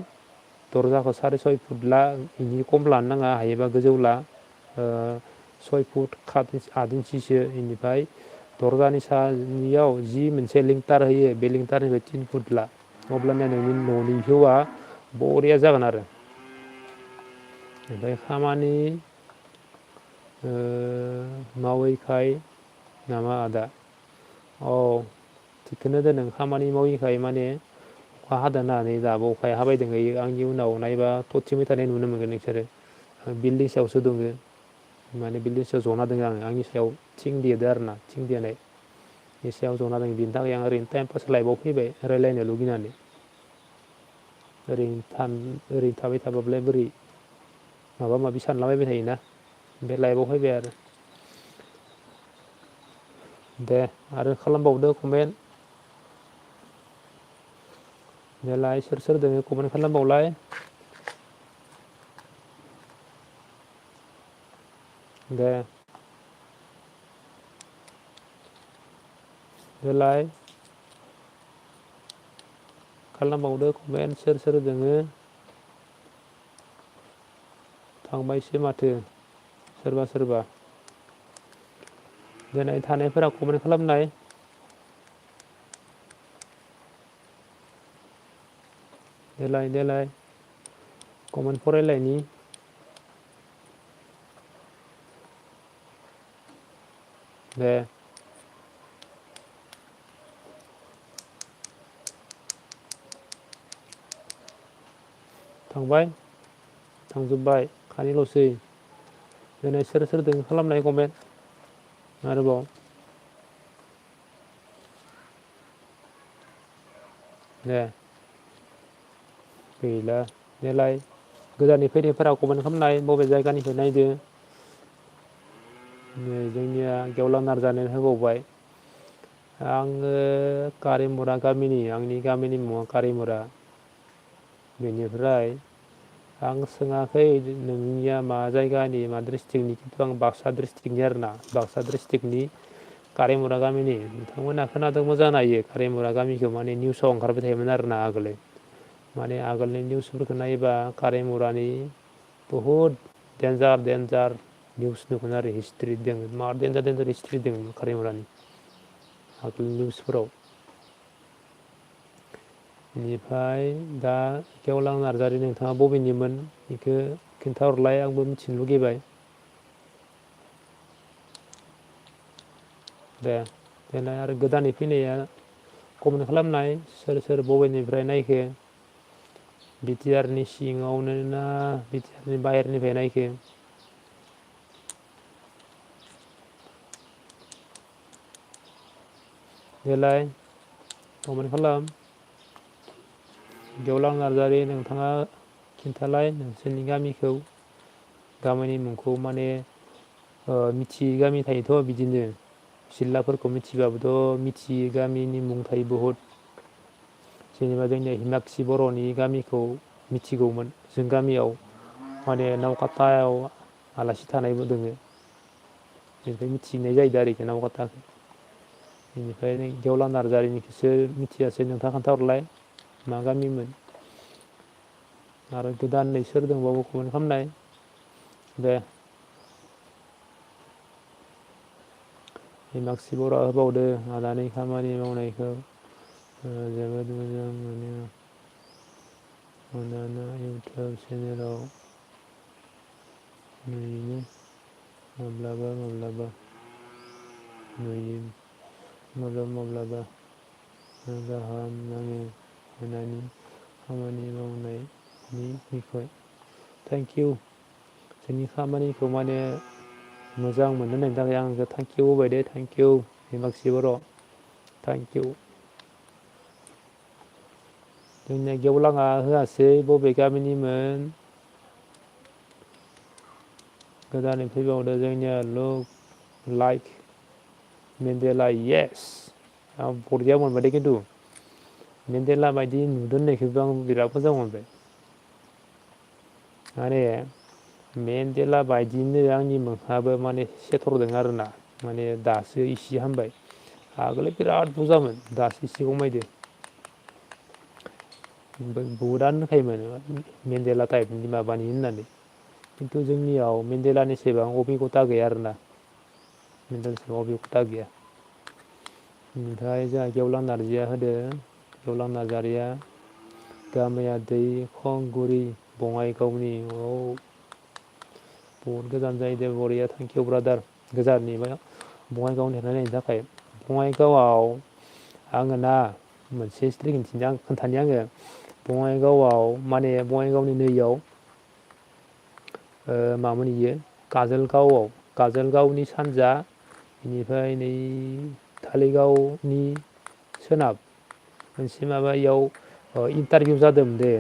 दरजाखौ 6.5 फुट ला बिनि खम लानो नाङा हायोबा गोजौ ला 6 फुट 8 इन्सिसो बेनिफ्राय दरजानि सानियाव जि मोनसे लिंटार होयो बे लिंटारनिफ्राय 3 फुट ला अब्लानिया नोंनि न'नि भिउआ बरिया जागोन आरो ओमफ्राय खामानि मावैखाय नामा आदा थिगखौनो दोनदों खामानि मावैखाय माने अखा हादोंना नै दाबो अखाया हाबाय दङ आंनि उनाव नायबा थरथिंबाय थानाय नुनो मोनगोन नोंसोरो बिल्डिं सायावसो दङ माने बिल्डिं सायाव जना दङ आंनि सायाव थिं देदो आरोना थिं देनाय बे सायाव जना दङ बिनि थाखाय आं ओरैनो टाइम पास लाइफआव फैबाय रायज्लायनो लुगैनानै ओरैनो थाबाय थाबालाय बोरै माबा माबि सानलाबायबाय थायोना बे लाइफआव फैबाय आरो दे आरो खालामबावदो कमेन्ट देलाय सोर दोङो कमेन्ट खालामबावलाय दे देलाय खालामबावदो कमेन्ट सोर सोर दोङो थांबायसो माथो सोरबा सोरबा दिनै थानायफोरा कमेन्ट खालामनाय देलाय देलाय कमेन्ट फरायलायनि दे थांबाय थांजोब्बाय खानैल'सै दिनै सोर सोर दोङो खालामनाय कमेन्ट आरोबाव दे गैला देलाय गोजाननि फैनायफोरा कमेन्ट खालामनाय बबे जायगानिफ्राय नायदो नै जोंनिया गेवलां नार्जारिनो होबावबाय आङो कारिमुरा गामिनि आंनि गामिनि मुङा कारिमुरा बेनिफ्राय आं सोङाखै नोंनिया मा जायगानि मा डिस्ट्रिक्टनि खिन्थु आं बाक्सा डिस्ट्रिक्टनि आरोना बाक्सा डिस्ट्रिक्टनि कारिमुरा गामिनि नोंथांमोना खोनादोंबो जानो हायो कारिमुरा गामिखौ माने निउसाव ओंखारबाय थायोमोन आरोना आगोलो माने आगोलनि निउसफोरखौ नायोबा कारिमुरानि बहुद देन्जार देन्जार निउस नुगोन आरो हिस्ट्रि दङ मा देन्जार देन्जार हिस्ट्रि दङ कारिमुरानि आगोलनि निउसफोराव बेनिफ्राय दा गेवलां नार्जारि नोंथाङा बबेनिमोन बेखौ खिन्थाहरलाय आंबो मिथिनो लुगैबाय दे देनाय आरो गोदानै फैनाया कमेन्ट खालामनाय सोर सोर बबेनिफ्राय नायखो बिटिआरनि सिङावनो ना बिटिआरनि बाहेरनिफ्राय नायखो देलाय कमेन्ट खालाम गेवलां नार्जारि नोंथाङा खिन्थालाय नोंसोरनि गामिखौ गामिनि मुंखौ माने मिथियै गामि थायोथ' बिदिनो जिल्लाफोरखौ मिथिबाबोथ' मिथियै गामिनि मुं थायो बहुद जेनेबा जोंनिया हिमाक्षि बर'नि गामिखौ मिथिगौमोन जों गामियाव माने नावकाटायाव आलासि थानायबो दोङो बेनिफ्राय मिथिनाय जाहैदों आरोखि नावकाटाखौ बेनिफ्राय गेवलां नार्जारिनिखौसो मिथियासै नोंथाङा खोन्थाहरलाय मा गामिमोन आरो गोदानै सोर दंबावो कमेन्ट खालामनाय दे हिमाक्षि बर'आ होबावदो आदानि खामानि मावनायखौ जोबोद मोजां मोनो अननानै इउटुब चेनेलाव नुयो माब्लाबा माब्लाबा नुयो माब्लाबा माब्लाबा गाहाम नाङो आदानि खामानि मावनायनि बिखय थेंक इउ जोंनि खामानिखौ माने मोजां मोनो होननायनि थाखाय आं आंखौ थेंक इउ होबाय दे thank you Himakshi Boro' thank you जोंनिया गेवलाङा होआसै बबे गामिनिमोन गोदानै फैबावदो जोंनिया लुक लाइक मेन्डेला येस आं बरिया मोनबाय दे खिन्थु मेन्डेला बायदि नुदों होननायखौबो आं बिराद मोजां मोनबाय माने मेन्डेला बायदिनो आंनि मोखाङाबो माने सेथरदों आरोना माने दासो इसे हामबाय आगोलाव बिराद बुरजामोन दासो इसे खमायदो बहुदानो होनखायोमोन मेन्डेला टाइपनि माबानि होननानै खिन्थु जोंनियाव मेन्डेलानि सेबां अबिगथा गैया आरोना मेन्डेलानि सेबां अबिगथा गैया ओमफ्राय जोंहा गेवलां नार्जिया होदो गेवलां नार्जारिया गामिया दैखंगुरि बङाइगावनि औ बहुद गोजान जायो दे बरिया थेंक इउ ब्रादार गोजाननि बङाइगावनिफ्राय नायनायनि थाखाय बङाइगावआव आङो ना मोनसे हिस्ट्रि खोन्थानि आङो बङाइगावआव माने बङाइगावनि नैयाव मामोन इयो काजलगावनि सानजा बेनिफ्राय नै धालिगावनि सोनाब मोनसे माबायाव इन्टारभिउ जादोंमोन दे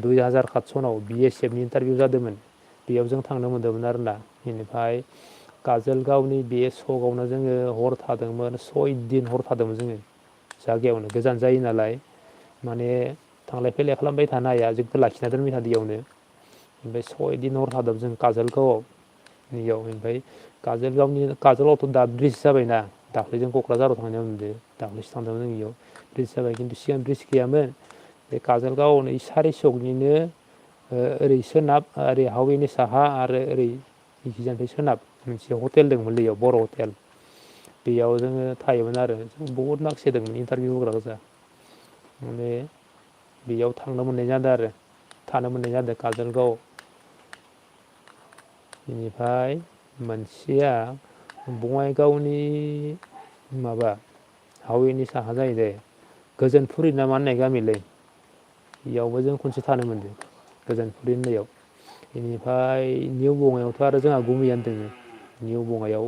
2007 सनाव BSFनि इन्टारभिउ जादोंमोन बेयाव जों थांनो मोन्दोंमोन आरोना बेनिफ्राय काजलगावनि बे सकआवनो जोङो हर थादोंमोन 6 दिन हर थादोंमोन जोङो जायगायावनो गोजान जायो नालाय माने थांलाय फैलाय खालामबाय थानो हाया जोंखौ लाखिना दोनबाय थादों इयावनो ओमफ्राय 6 दिन हर थादों जों काजलगावआव नैयाव ओमफ्राय काजलगावआवथ' दा ब्रिज जाबायना दाख्लै जों क'क्राझाराव थांनायाव नुदों दाख्लैसो थांदोंमोन जों इयाव ब्रिज जाबाय खिन्थु सिगां ब्रिज गैयामोन बे काजलगावआवनो सारिसकनिनो ओरै सोनाब ओरै हावेनि साहा आरो ओरै इखिजानिफ्राय सोनाब मोनसे हटेल दंमोनलै इयाव बर' हटेल बेयाव जोङो थायोमोन आरो जों बहुद मानसि दंमोन इन्टारभिउ होग्रा गोजा माने बेयाव थांनो मोननाय जादों आरो थानो मोननाय जादों काजलगाव बेनिफ्राय मोनसेया बङाइगावनि माबा हावेनि साहा जाहैदों गोजोनफुरि ना मा होननाय गामिलै इयावबो जों खनसे थानो मोनदों गोजोनफुरि होननायाव बेनिफ्राय निउ बङाइयावथ' आरो जोंहा गुमैयानो दोङो निउ बङाइयाव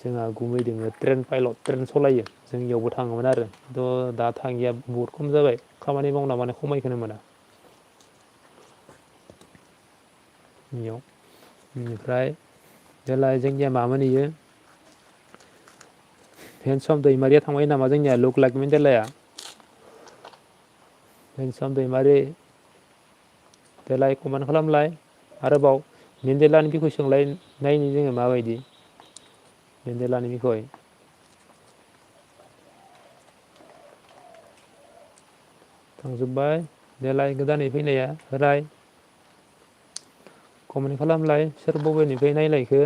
जोंहा गुमै दोङो ट्रेन पाइलट ट्रेन सालायो जों इयावबो थाङोमोन आरो थ' दा थाङिया बहुद खम जाबाय खामानि मावना माने खमायखोनो मोना इयाव बेनिफ्राय जेला जोंनिया मामोन इयो हेन्डसम दैमारिया थांबाय नामा जोंनिया लुक लाइक मेन्डेलाया हेन्डसम दैमारि देलाय कमेन्ट खालामलाय आरोबाव मेन्देलानि बिखय सोंलाय नायनि जोङो माबायदि मेन्देलानि बिखय थांजोब्बाय देलाय गोदानै फैनाया राय कमेन्ट खालामलाय सोर बबेनिफ्राय नायलायखो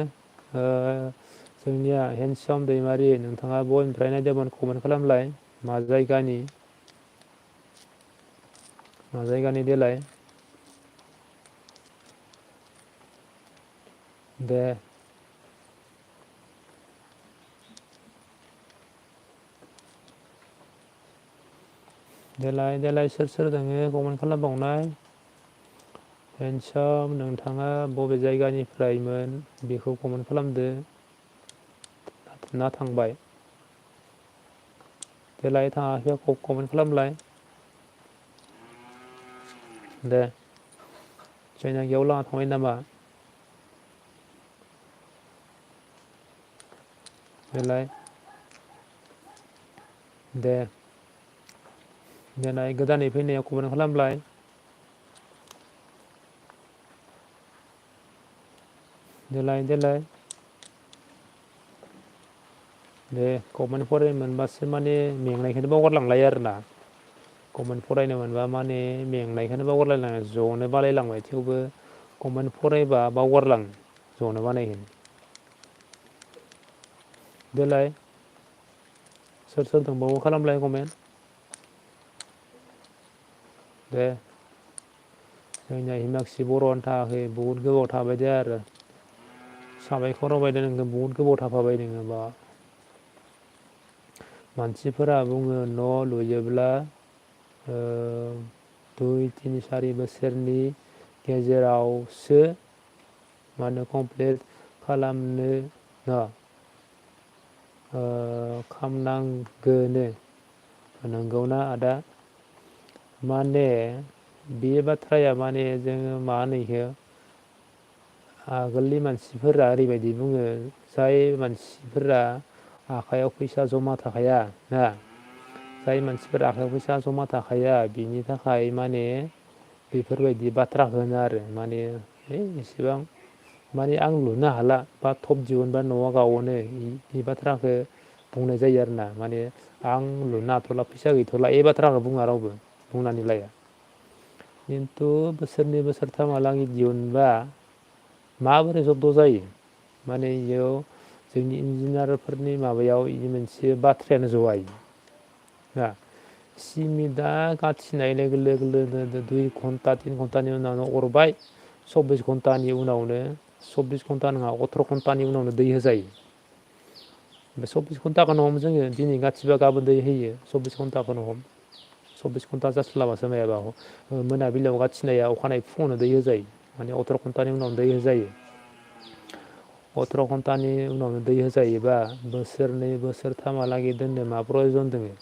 जोंनिया हेन्डसम दैमारि नोंथाङा बबेनिफ्राय नायदोंमोन कमेन्ट खालामलाय मा जायगानि देलाय दे देलाय देलाय सोर सोर दोङो कमेन्ट खालामबावनाय हेन्डसम नोंथाङा बबे जायगानिफ्रायमोन बेखौ कमेन्ट खालामदो ना थांबाय देलाय थाङाखै कमेन्ट खालामलाय दे जायनागियाव लाना थांबाय नामा देलाय दे देनाय गोदानै फैनायाव कमेन्ट खालामलाय देलाय देलाय दे कमेन्ट फरायनो मोनबासो माने मेंनायखौनो बावगारलांलायो आरोना कमेन्ट फरायनो मोनबा माने मेंनायखौनो बावगारलायलाङो ज'नो बालायलांबाय थेवबो कमेन्ट फरायबा बावगारलाङो ज'नो बानायगोन देलाय सोर सोर दंबावो खालामलाय कमेन्ट दे जोंनिया हिमाक्षि बर'आनो थाङाखै बहुद गोबाव थाबाय दे आरो साबायखर होबाय दे नोंखौ बहुद गोबाव थाफाबाय नोङो बा मानसिफोरा बुङो न' लुयोब्ला 2, 3, 4 बोसोरनि गेजेरावसो मानो कमप्लिट खालामनो ना खामनांगोनो नंगौना आदा माने बे बाथ्राया माने जोङो मा होनो इखो आगोलनि मानसिफोरा ओरैबायदि बुङो जाय मानसिफोरा आखाइयाव फैसा जमा थाखाया ना जाय मानसिफोरा आखाइयाव फैसा जमा थाखाया बिनि थाखाय माने बेफोरबायदि बाथ्राखौ होनो आरो माने एसेबां माने आं लुनो हाला बा थब दिहुनबा न'आ गावोनो बे बाथ्राखौ बुंनाय जायो आरोना माने आं लुनो हाथ'ला फैसा गैथ'ला बे बाथ्राखौ बुङा रावबो बुंनानै लाया खिन्थु बोसोरनै बोसोरथामहालागै दिहुनबा माबोरै जब्द जायो माने इयाव जोंनि इन्जिनियारफोरनि माबायाव इ मोनसे बाथ्रायानो जवाय ना सिमिटआ गाथिनाय लोगो लोगोनो 2 घन्टा 3 घन्टानि उनावनो अरबाय 24 घन्टानि उनावनो 24 घन्टा नङा 18 घन्टानि उनावनो दै होजायो ओमफ्राय 24 घन्टाखौनो हम जोङो दिनै गाथिबा गाबोन दै होयो 24 घन्टाखौनो हम 24 घन्टा जास्लाबासो मायाबा मोनाबिलियाव गाथिनाया अखानायै फुङावनो दै होजायो माने 18 घन्टानि उनावनो दै होजायो 18 घन्टानि उनावनो दै होजायोबा बोसोरनै बोसोरथामहालागै दोननो मा प्रयजन दोङो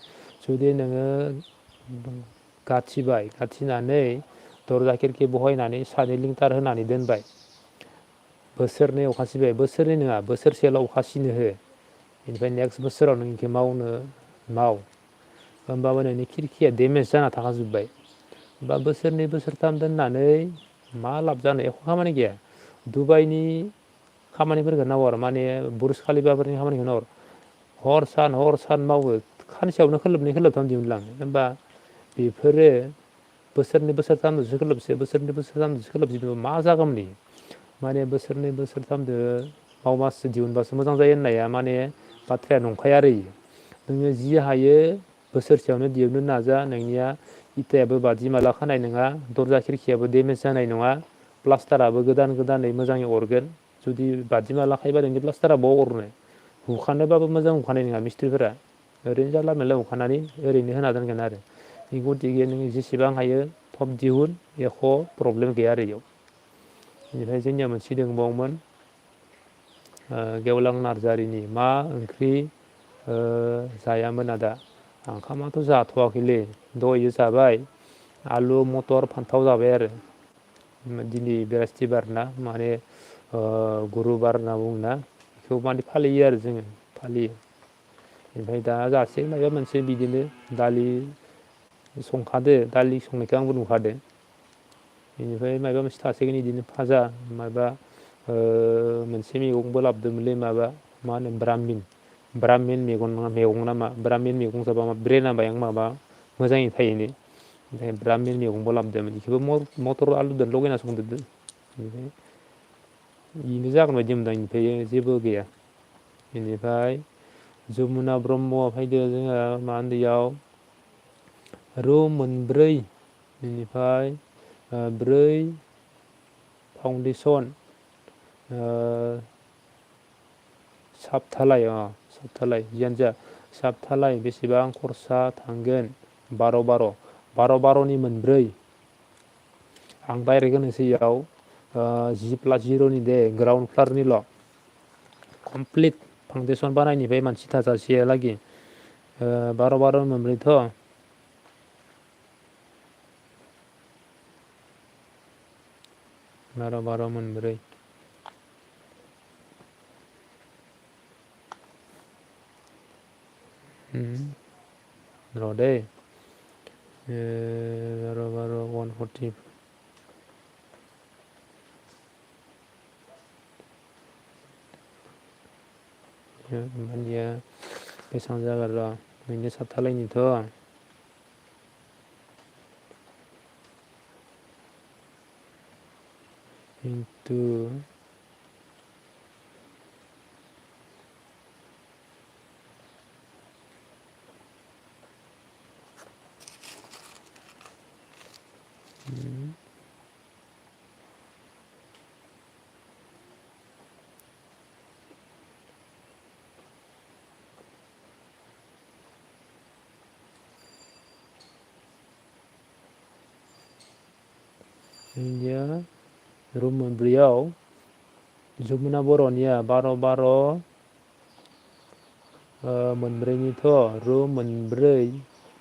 जुदि नोङो गाथिबाय गाथिनानै दरजा खिरखि बहायनानै सानै लिंटार होनानै दोनबाय बोसोरनै अखा सिबाय बोसोरनै नङा बोसोरसेल' अखा सिनो हो बेनिफ्राय नेक्स्ट बोसोराव नों इखौ माव होमबाबो नोंनि खिरखिया डेमेज जाना थाखाजोब्बाय बा बोसोरनै बोसोरथाम दोननानै मा लाब जानो एख' खामानि गैया दुबाइनि खामानिफोरखौ नाहर माने बुर्ज खालिफाफोरनि खामानिखौ नाहर हर सान मावो खानसेयावनो खोलोबनै खोलोबथाम दिहुनलाङो होमबा बेफोरो बोसोरनै बोसोरथामजोंसो खोलोबसे बोसोरनै बोसोरथामजोंसो खोलोबसे मा जागोन इयो माने बोसोरनै बोसोरथामदो मावबासो दिहुनबासो मोजां जायो होननाया माने बाथ्राया नंखाया आरो इयो नोङो जि हायो बोसोरसेयावनो दिहुननो नाजा नोंनिया इथायाबो बादि माला खानाय नङा दरजा खिरखियाबो डेमेज जानाय नङा प्लास्टाराबो गोदान गोदानै मोजाङै अरगोन जुदि बादि माला खायोबा नोंनि प्लास्टारा बहा अरनो हुखानोबाबो मोजां हुखानाय नङा मिस्थ्रिफोरा ओरैनो जानला मोनला हुखानानै ओरैनो होना दोनगोन आरो गथिखे नों जेसेबां हायो थब दिहुन एख' प्रब्लेम गैया आरो इयाव बेनिफ्राय जोंनिया मोनसे दंबावोमोन गेवलां नार्जारिनि मा ओंख्रि जायामोन आदा ओंखामाथ' जाथ'वाखैलै दहायो जाबाय आलु मटर फान्थाव जाबाय आरो दिनै बृहस्पतिबार ना माने गुरुबार होनना बुङोना बेखौ माने फालियो आरो जोङो फालियो ओमफ्राय दा जासिगोन माबा मोनसे बिदिनो दालि संखादो दालि संनायखौ आंबो नुखादो बेनिफ्राय माबा मोनसे थासिगोन बिदिनो फाजा माबा मोनसे मैगंबो लाबोदोंमोनलै माबा मा होनो ब्रामिन मैगं नामा ब्रामिन मैगं जाबा ब्रेना बाय माबा मोजाङै थायोनो ओमफ्राय ब्रामिन मैगंबो लाबोदोंमोन बेखौबो मटर आलुजों लगायना संदों ओमफ्राय बेनो जागोन बायदि मोनदों बेनिफ्राय जेबो गैया बेनिफ्राय जमुना ब्रह्मआ फैदो जोंहा मा होनदों रौ मोनब्रै बेनिफ्राय 4 फाउन्डेसन साबथालाय जियानो जा साबथालाय बेसेबां खरसा थांगोन 12 मोनब्रै आं डाइरेक्ट होनोसै इयाव 10+0नि दे ग्राउन्ड फ्लारनिल' कमप्लिट फाउन्डेसन बानायनिफ्राय मानसि थाजासेयालागि 12 मोनब्रैथ' 12 मोनब्रै र' दै 12 140 मानिया बेसेबां जागोन र' नोंनि साबथालायनिथ' खिन्थु जोंनिया रुम मोनब्रैयाव जमुना बर'निया 12 मोनब्रैनिथ' रुम मोनब्रै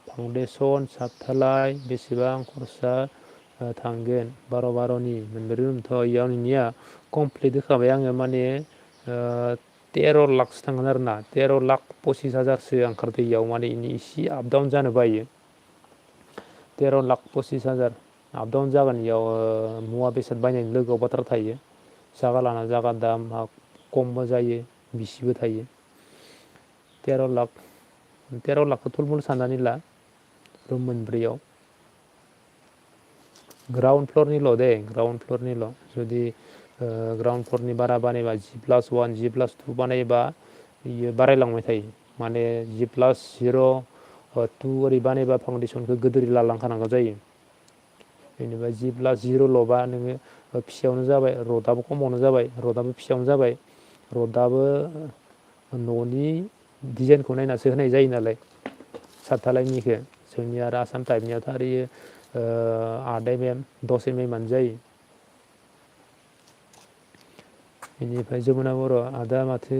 फाउन्डेसन साबथालाय बेसेबां खरसा थांगोन 12नि मोनब्रै रुमथ' इयाव नोंनिया कमप्लिट होखाबाय आङो माने 13 लाखसो थांगोन आरो ना 13,25,000सो ओंखारदो इयाव माने इनि इसे आप डाउन जानो बायो 13,25,000 आप डाउन जागोन इयाव मुवा बेसाद बायनायनि लोगोआव बाथ्रा थायो जागा लाना जागा दाम खमबो जायो बिसिबो थायो 13 लाखखौ थुलमुल साननानै ला रुम मोनब्रैयाव ग्राउन्ड फ्लरनिल' दे ग्राउन्ड फ्लरनिल' जुदि ग्राउन्ड फ्लरनि बारा बानायबा G+1 G+2 बानायबा बियो बारायलांबाय थायो माने G+0 2 ओरै बानायबा फाउन्डेसनखौ गोदोरै लालांखानांगौ जायो जेनेबा G+0ल'बा नोङो फिसायावनो जाबाय रडआबो खमावनो जाबाय रडआबो फिसायावनो जाबाय रडआबो न'नि डिजाइनखौ नायनासो होनाय जायो नालाय साबथालायनिखौ जोंनि आरो आसाम टाइपनियाथ' आरो 8 mm 10 mm जायो बेनिफ्राय जमुना बर' आदा माथो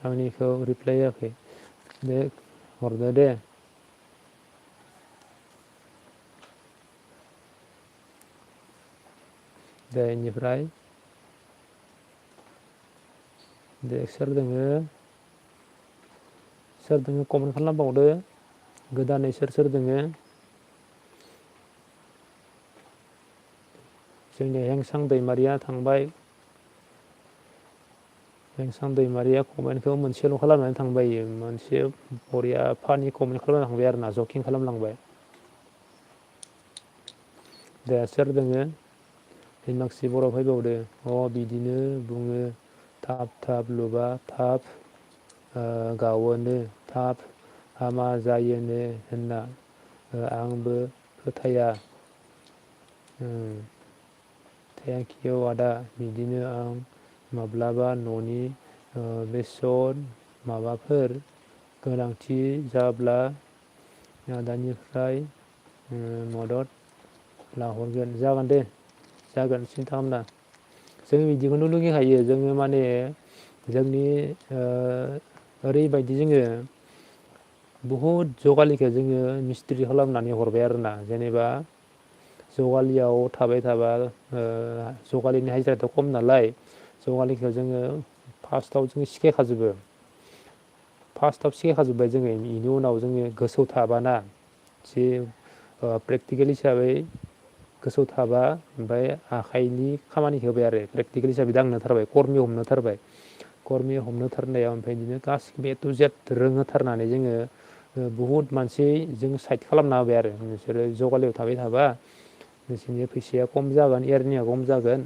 आंनिखौ रिप्लाय होआखै दे हरदो दे बेनिफ्राय दे सोर दोङो कमेन्ट खालामबावदो गोदानै सोर दोङो जोंनि हेंसां दैमारिया थांबाय हेंसां दैमारिया कमेन्टखौ मोनसेल' खालामनानै थांबाय मोनसे बरिया फानि कमेन्ट खालामनानै थांबाय आरो ना जकिं खालामलांबाय दे सोर दोङो माखासे बर' फैबावदो बिदिनो बुङो थाब थाब लुबा थाब गावोनो थाब हामा जायोनो होनना आंबो फोथाया थेंक इउ आदा बिदिनो आं माब्लाबा न'नि बेसन माबाफोर गोनांथि जाब्ला आदानिफ्राय मदद लाहरगोन जागोन दे जागोन सिन्था खालामना जों बिदिखौनो लुगैखायो जोङो माने जोंनि ओरैबायदि जोङो बहुद जगालिखौ जोङो मिस्ट्रि खालामनानै हरबाय आरोना जेनेबा जगालियाव थाबाय थाबा जगालिनि हाजिरायाथ' खम नालाय जगालिखौ जोङो फार्स्टआव जोङो सिखायखाजोब्बाय जोङो बेनि उनाव जोङो गोसोआव थाबाना जे प्रेक्टिकेल हिसाबै गोसोआव थाबा ओमफ्राय आखाइनि खामानिखौ होबाय आरो प्रेक्टिकेल हिसाबै दांनो थारबाय कर्मि हमनो थारबाय कर्मि हमनो थारनायाव ओमफ्राय बिदिनो गासिबो ए टु जेट रोंहोथारनानै जोङो बुहुद मानसि जों साइड खालामना होबाय आरो नोंसोरो जगालियाव थाबाय थाबा नोंसोरनि फैसाया खम जागोन एरनिया खम जागोन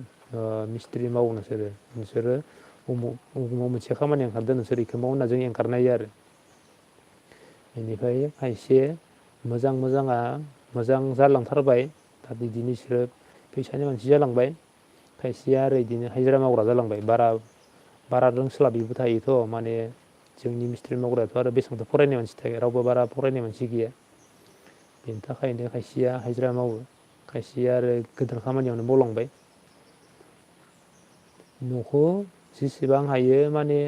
मिस्ट्रि मावो नोंसोरो उमुक मोनसे खामानि ओंखारदों नोंसोर बेखौ मावना जों एंगारनो हायो आरो बेनिफ्राय खायसे मोजाङा मोजां जालांथारबाय दा बिदिनो बिसोरो फैसानि मानसि जालांबाय खायसेया आरो बिदिनो हाजिरा मावग्रा जालांबाय बारा रोंस्लाबिबो थायोथ' माने जोंनि मिस्ट्रि मावग्रायाथ' आरो बेसेबांथो फरायनाय मानसि थायो रावबो बारा फरायनाय मानसि गैया बेनि थाखायनो खायसेया हाजिरा मावो खायसेया आरो गोदिर खामानियावनो मावलांबाय न'खौ जेसेबां हायो माने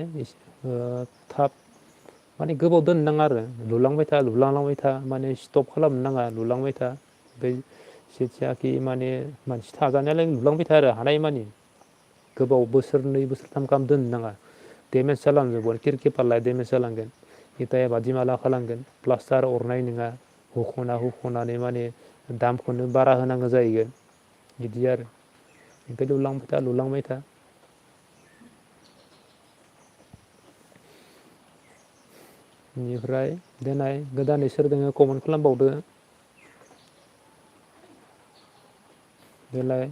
थाब माने गोबाव दोननो नाङा आरो लुलांबाय था माने स्टप खालामनो नाङा लुलांबाय था ओमफ्राय जेथियाखि माने मानसि थाजानायालाय लुलांबाय था आरो हानाय मानि गोबाव बोसोरनै बोसोरथाम गाहाम दोननो नाङा डेमेज जालांजोबगोन खिरखिफालाय डेमेज जालांगोन इटाया बादि माला खालामगोन प्लास्टार अरनाय नङा हुख'नानै माने दामखौनो बारा होनांगौ जाहैगोन बिदि आरो ओमफ्राय लुलांबाय था बेनिफ्राय देनाय गोदानै सोर दोङो कमेन्ट खालामबावदो देलाय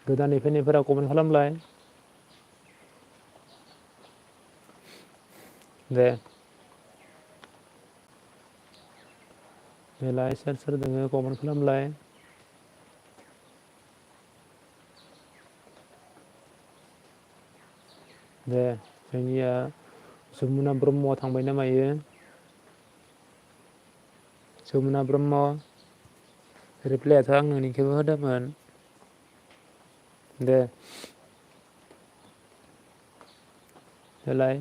गोदानै फैनायफोरा कमेन्ट खालामलाय दे देलाय सोर दोङो कमेन्ट खालामलाय दे जोंनिया जमुना ब्रह्मआ थांबाय ना मायो जमुना ब्रह्म रिप्लायाथ' आं नोंनिखौबो होदोंमोन दे देलाय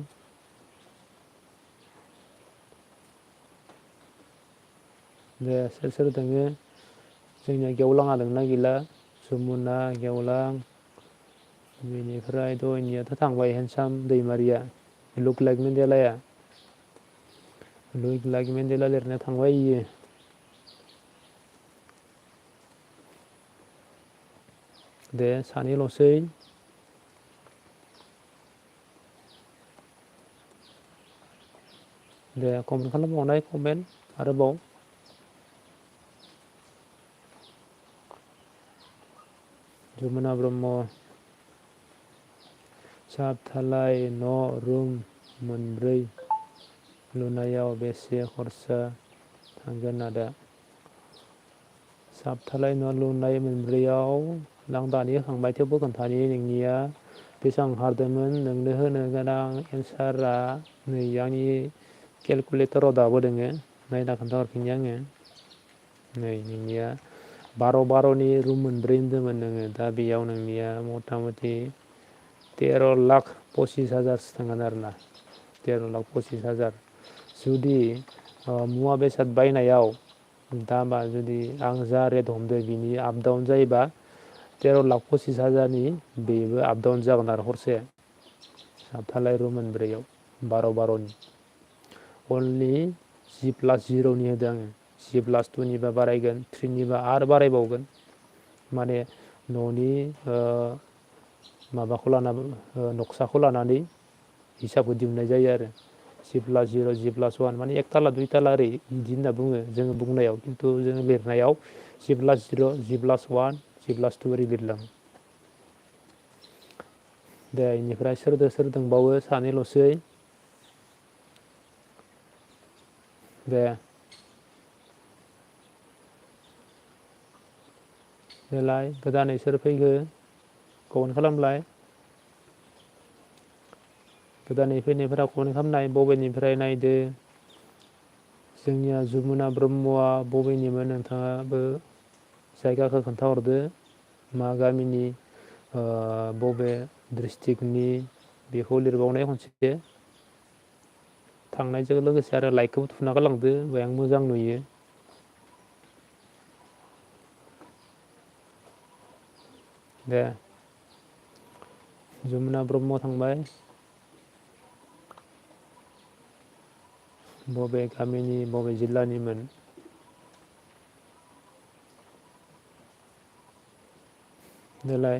दे सोर दोङो जोंनिया गेवलाङा दंना गैला जमुना गेवलां बेनिफ्राय दहायनियाथ' थांबाय हेन्डसाम दैमारिया लुक लाइक मेन्देला लिरनाया थांबाय इयो दे सानैल'सै दे कमेन्ट खालामबावनाय आरोबाव जमुना ब्रह्म साबथालाय न' रुम मोनब्रै लुनायाव बेसे खरसा थांगोन आदा साबथालाय न' लुनाय मोनब्रैयाव आं दानि होखांबाय थेवबो खोन्थानि नोंनिया बेसेबां ओंखारदोंमोन नोंनो होनो गोनां एन्सारा नै आंनि केलकुलेटराव दाबो दोङो नायना खोन्थाहरफिननि आङो नै नोंनिया 12 रुम मोनब्रै होन्दोंमोन नोङो दा बेयाव नोंनिया मथा मथि 13,25,000सो थांगोन आरोना 13,25,000 जुदि मुवा बेसाद बायनायाव दामा जुदि आं जा रेट हमदो बिनि आप डाउन जायोबा 13,25,000नि बेबो आप डाउन जागोन आरो हरसे साबथालाय रुम मोनब्रैयाव 12नि अनलि G+0नि होदों आङो G+2निबा बारायगोन 3निबा आरो बारायबावगोन माने न'नि माबाखौ लाना नक्साखौ लानानै हिसाबखौ दिहुननाय जायो आरो G+0 G+1 माने 1 ताला 2 ताला ओरै बिदि होनना बुङो जोङो बुंनायाव खिन्थु जोङो लिरनायाव G+0, G+1, G+2 ओरै लिरलाङो। दे इनिफ्राय सोर दंबावो सानैल'सै। दे देलाय गोदानै सोर फैखो कमेन्ट खालामलाय। गोदानै फैनायफोरा कमेन्ट खालामनाय बबेनिफ्राय नायदो। जोंनिया जमुना ब्रह्मआ बबेनिमोन नोंथाङाबो जायगाखौ खोन्थाहरदो मा गामिनि बबे डिस्ट्रिक्टनि बेखौ लिरबावनाय खनसे थांनायजों लोगोसे आरो लाइकखौबो थुना गालांदो बेयाव मोजां नुयो। दे जमुना ब्रह्म थांबाय। बबे गामिनि बबे जिल्लानिमोन देलाय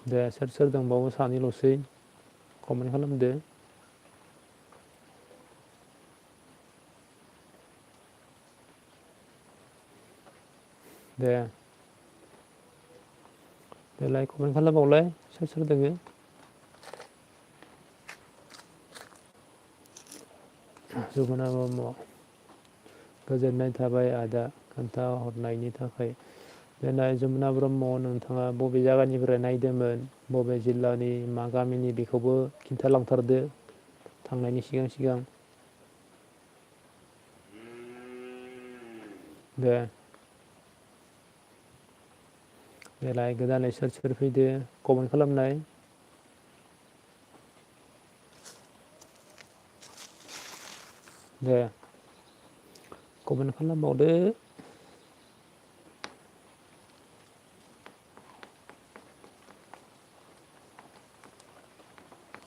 दे सोर दंबावो सानैल'सै कमेन्ट खालामदो। दे देलाय कमेन्ट खालामबावलाय सोर दोङो। जमुना ब्रह्म गोजोननाय थाबाय आदा खोन्थाहरनायनि थाखाय। देनाय जमुना ब्रह्म नोंथाङा बबे जायगानिफ्राय नायदोंमोन बबे जिल्लानि मा गामिनि बेखौबो खिन्थालांथारदो थांनायनि सिगां। दे देलाय गोदानै सोर फैदो कमेन्ट खालामनाय। दे कमेन्ट खालामबावदो।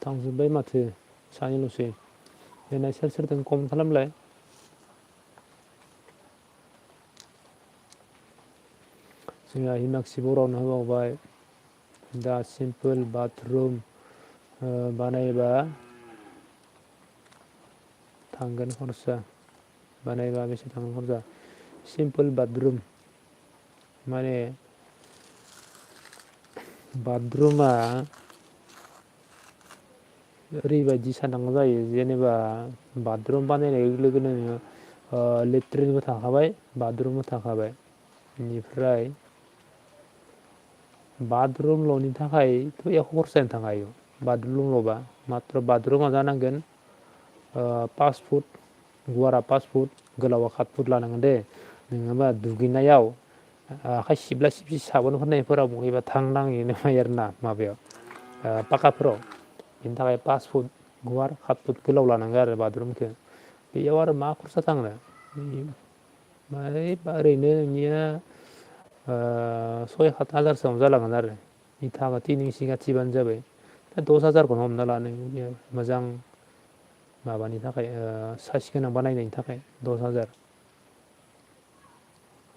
थांजोब्बाय माथो सानैल'सै। देनाय सोर दों कमेन्ट खालामलाय। जोंहा हिमाक्षि बर'नो होबावबाय दा सिम्पोल बाथरुम बानायबा थांगोन खरसा बानायबा बेसे थांगोन खरसा सिम्पोल बाथरुम माने बाथरुमा ओरैबायदि साननांगौ जायो जेनेबा बाथरुम बानायनाय लोगो लोगोनो लेट्रिनबो थाखाबाय बाथरुमबो थाखाबाय बेनिफ्राय बाथरुमल'नि थाखायथ' एख खरसायानो थाङा इयाव बाथरुमल'बा माथ्र' बाथरुमा जानांगोन 5 फुट गुवारा 5 फुट गोलावा 7 फुट लानांगोन दे नङाबा दुगैनायाव आखाइ सिबला सिबसि साबोन फोननायफोराव बहायबा थांनांहैनो हायो आरो ना माबायाव पाकाफोराव बेनि थाखाय 5 फुट गुवार 7 फुट गोलाव लानांगौ आरो बाथरुमखौ बेयाव आरो मा खरसा थांनो ओरैनो नोंनिया 6-7 हाजारसोआवनो जालांगोन आरो इथा गाथिनि गाथिबानो जाबाय दा 10,000खौनो हमना ला नों मोजां माबानि थाखाय साइस गोनां बानायनायनि थाखाय 10,000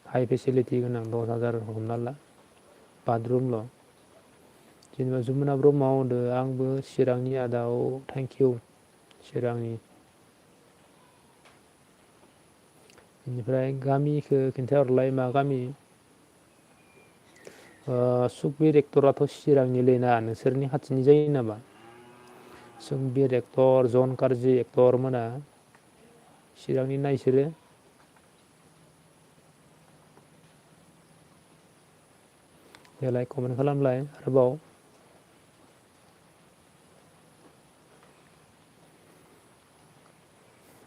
हाइ फेसिलिटि गोनां 10,000 हमना ला बाथरुमल' जेनेबा जमुना ब्रह्मआ होनदों आंबो चिरांनि आदा थेंकिउ चिरांनि बेनिफ्राय गामिखौ खिन्थाहरलाय मा गामि सुकबिर एक्टराथ' चिरांनिलैना नोंसोरनि खाथिनि जायो नामा सुकबिर एक्टर जन कार्जि एक्टर मोना चिरांनि ना इसोरो देलाय कमेन्ट खालामलाय आरोबाव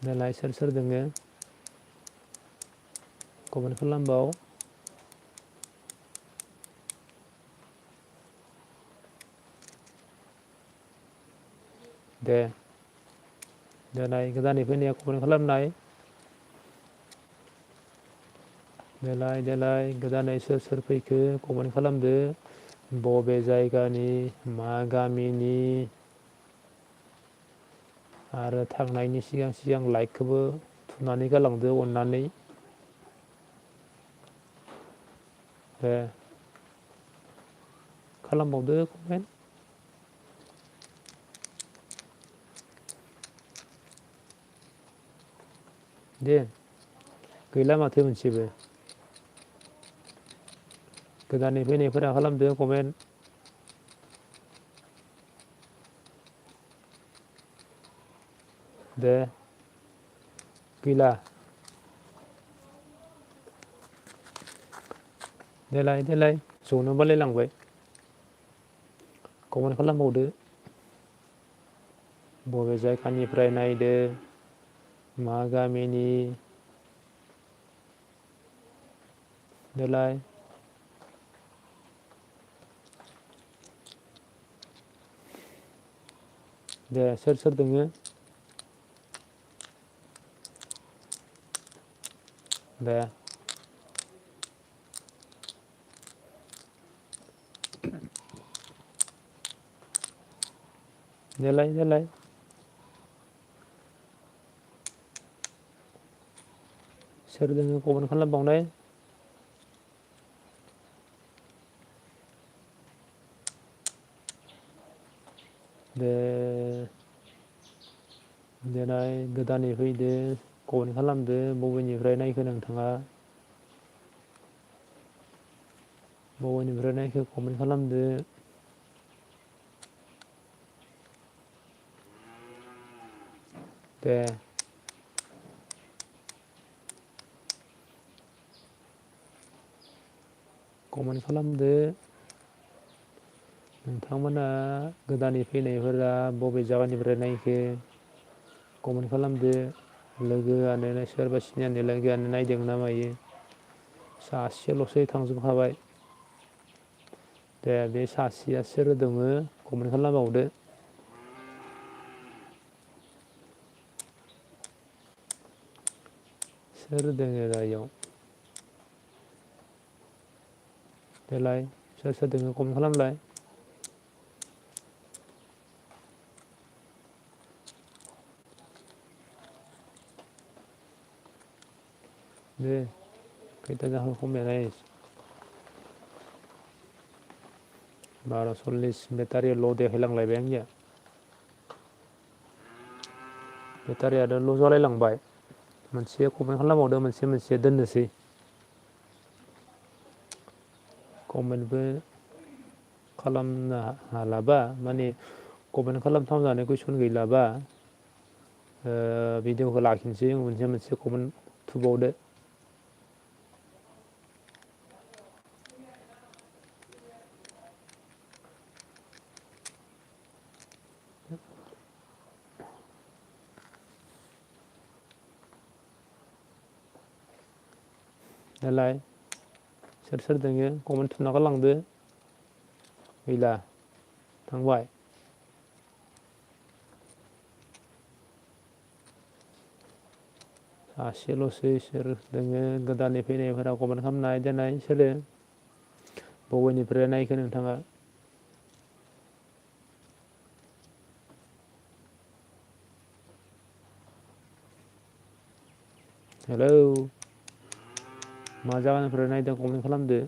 देलाय सोर दोङो कमेन्ट खालामबाव दे देलाय गोदानै फैनाया कमेन्ट खालामनाय देलाय गोदानै सोर फैखो कमेन्ट खालामदो बबे जायगानि मा गामिनि आरो थांनायनि सिगां लाइकखौबो थुनानै गालांदो अननानै दे खालामबावदो कमेन्ट दे गैला माथो मोनसेबो गोदानै फैनायफोरा खालामदो कमेन्ट दे गैला देलाय जनो बालायलांबाय कमेन्ट खालामबावदो बबे जायगानिफ्राय नायदो मा गामिनि देलाय दे सोर सोर दोङो दे देलाय सोर दोङो कमेन्ट खालामबावनाय दे देनाय गोदानै फैदो कमेन्ट खालामदो बबेनिफ्राय नायखो नोंथाङा बबेनिफ्राय नायखो कमेन्ट खालामदो दे कमेन्ट खालामदो नोंथांमोना गोदानै फैनायफोरा बबे जायगानिफ्राय नायखो कमेन्ट खालामदो लोगोआनो सोरबा सिनायनाय लोगोआनो नायदों ना मायो सासेल'सै थांजोबखाबाय दे बे सासेया सोर दङो कमेन्ट खालामबावदो सोर दोङो दा इयाव देलाय सोर दोङो कमेन्ट खालामलाय दे खैथा जाखो खमाया नायनोसै 12:40 बेटारि ल' देखायलांलायबाय आंनिया बेटारियानो ल' जालायलांबाय मोनसे कमेन्ट खालामबावदो मोनसे दोननोसै कमेन्टबो खालामनो हालाबा माने कमेन्ट खालामथावजानाय कुइसन गैलाबा भिडिअखौ लाखिनोसै मोनसे कमेन्ट थुबावदो देलाय सोर दोङो कमेन्ट थुना गालांदो गैला थांबाय सासेल'सै सोर दोङो गोदानै फैनायफोरा कमेन्ट खालामनाय देनाय सोरो बबेनिफ्राय नायखो नोंथाङा हेलौ मा जायगानिफ्राय नायदों कमेन्ट खालामदो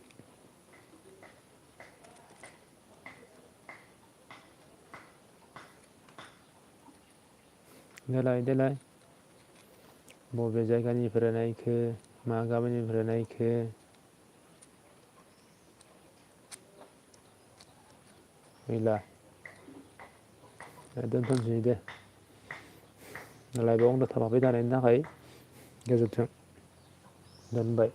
देलाय बबे जायगानिफ्राय नायखो मा गामिनिफ्राय नायखो गैला दोनथ'नोसै दे लाइभआव थाफाबाय थानायनि थाखाय गोजोन्थों दोनबाय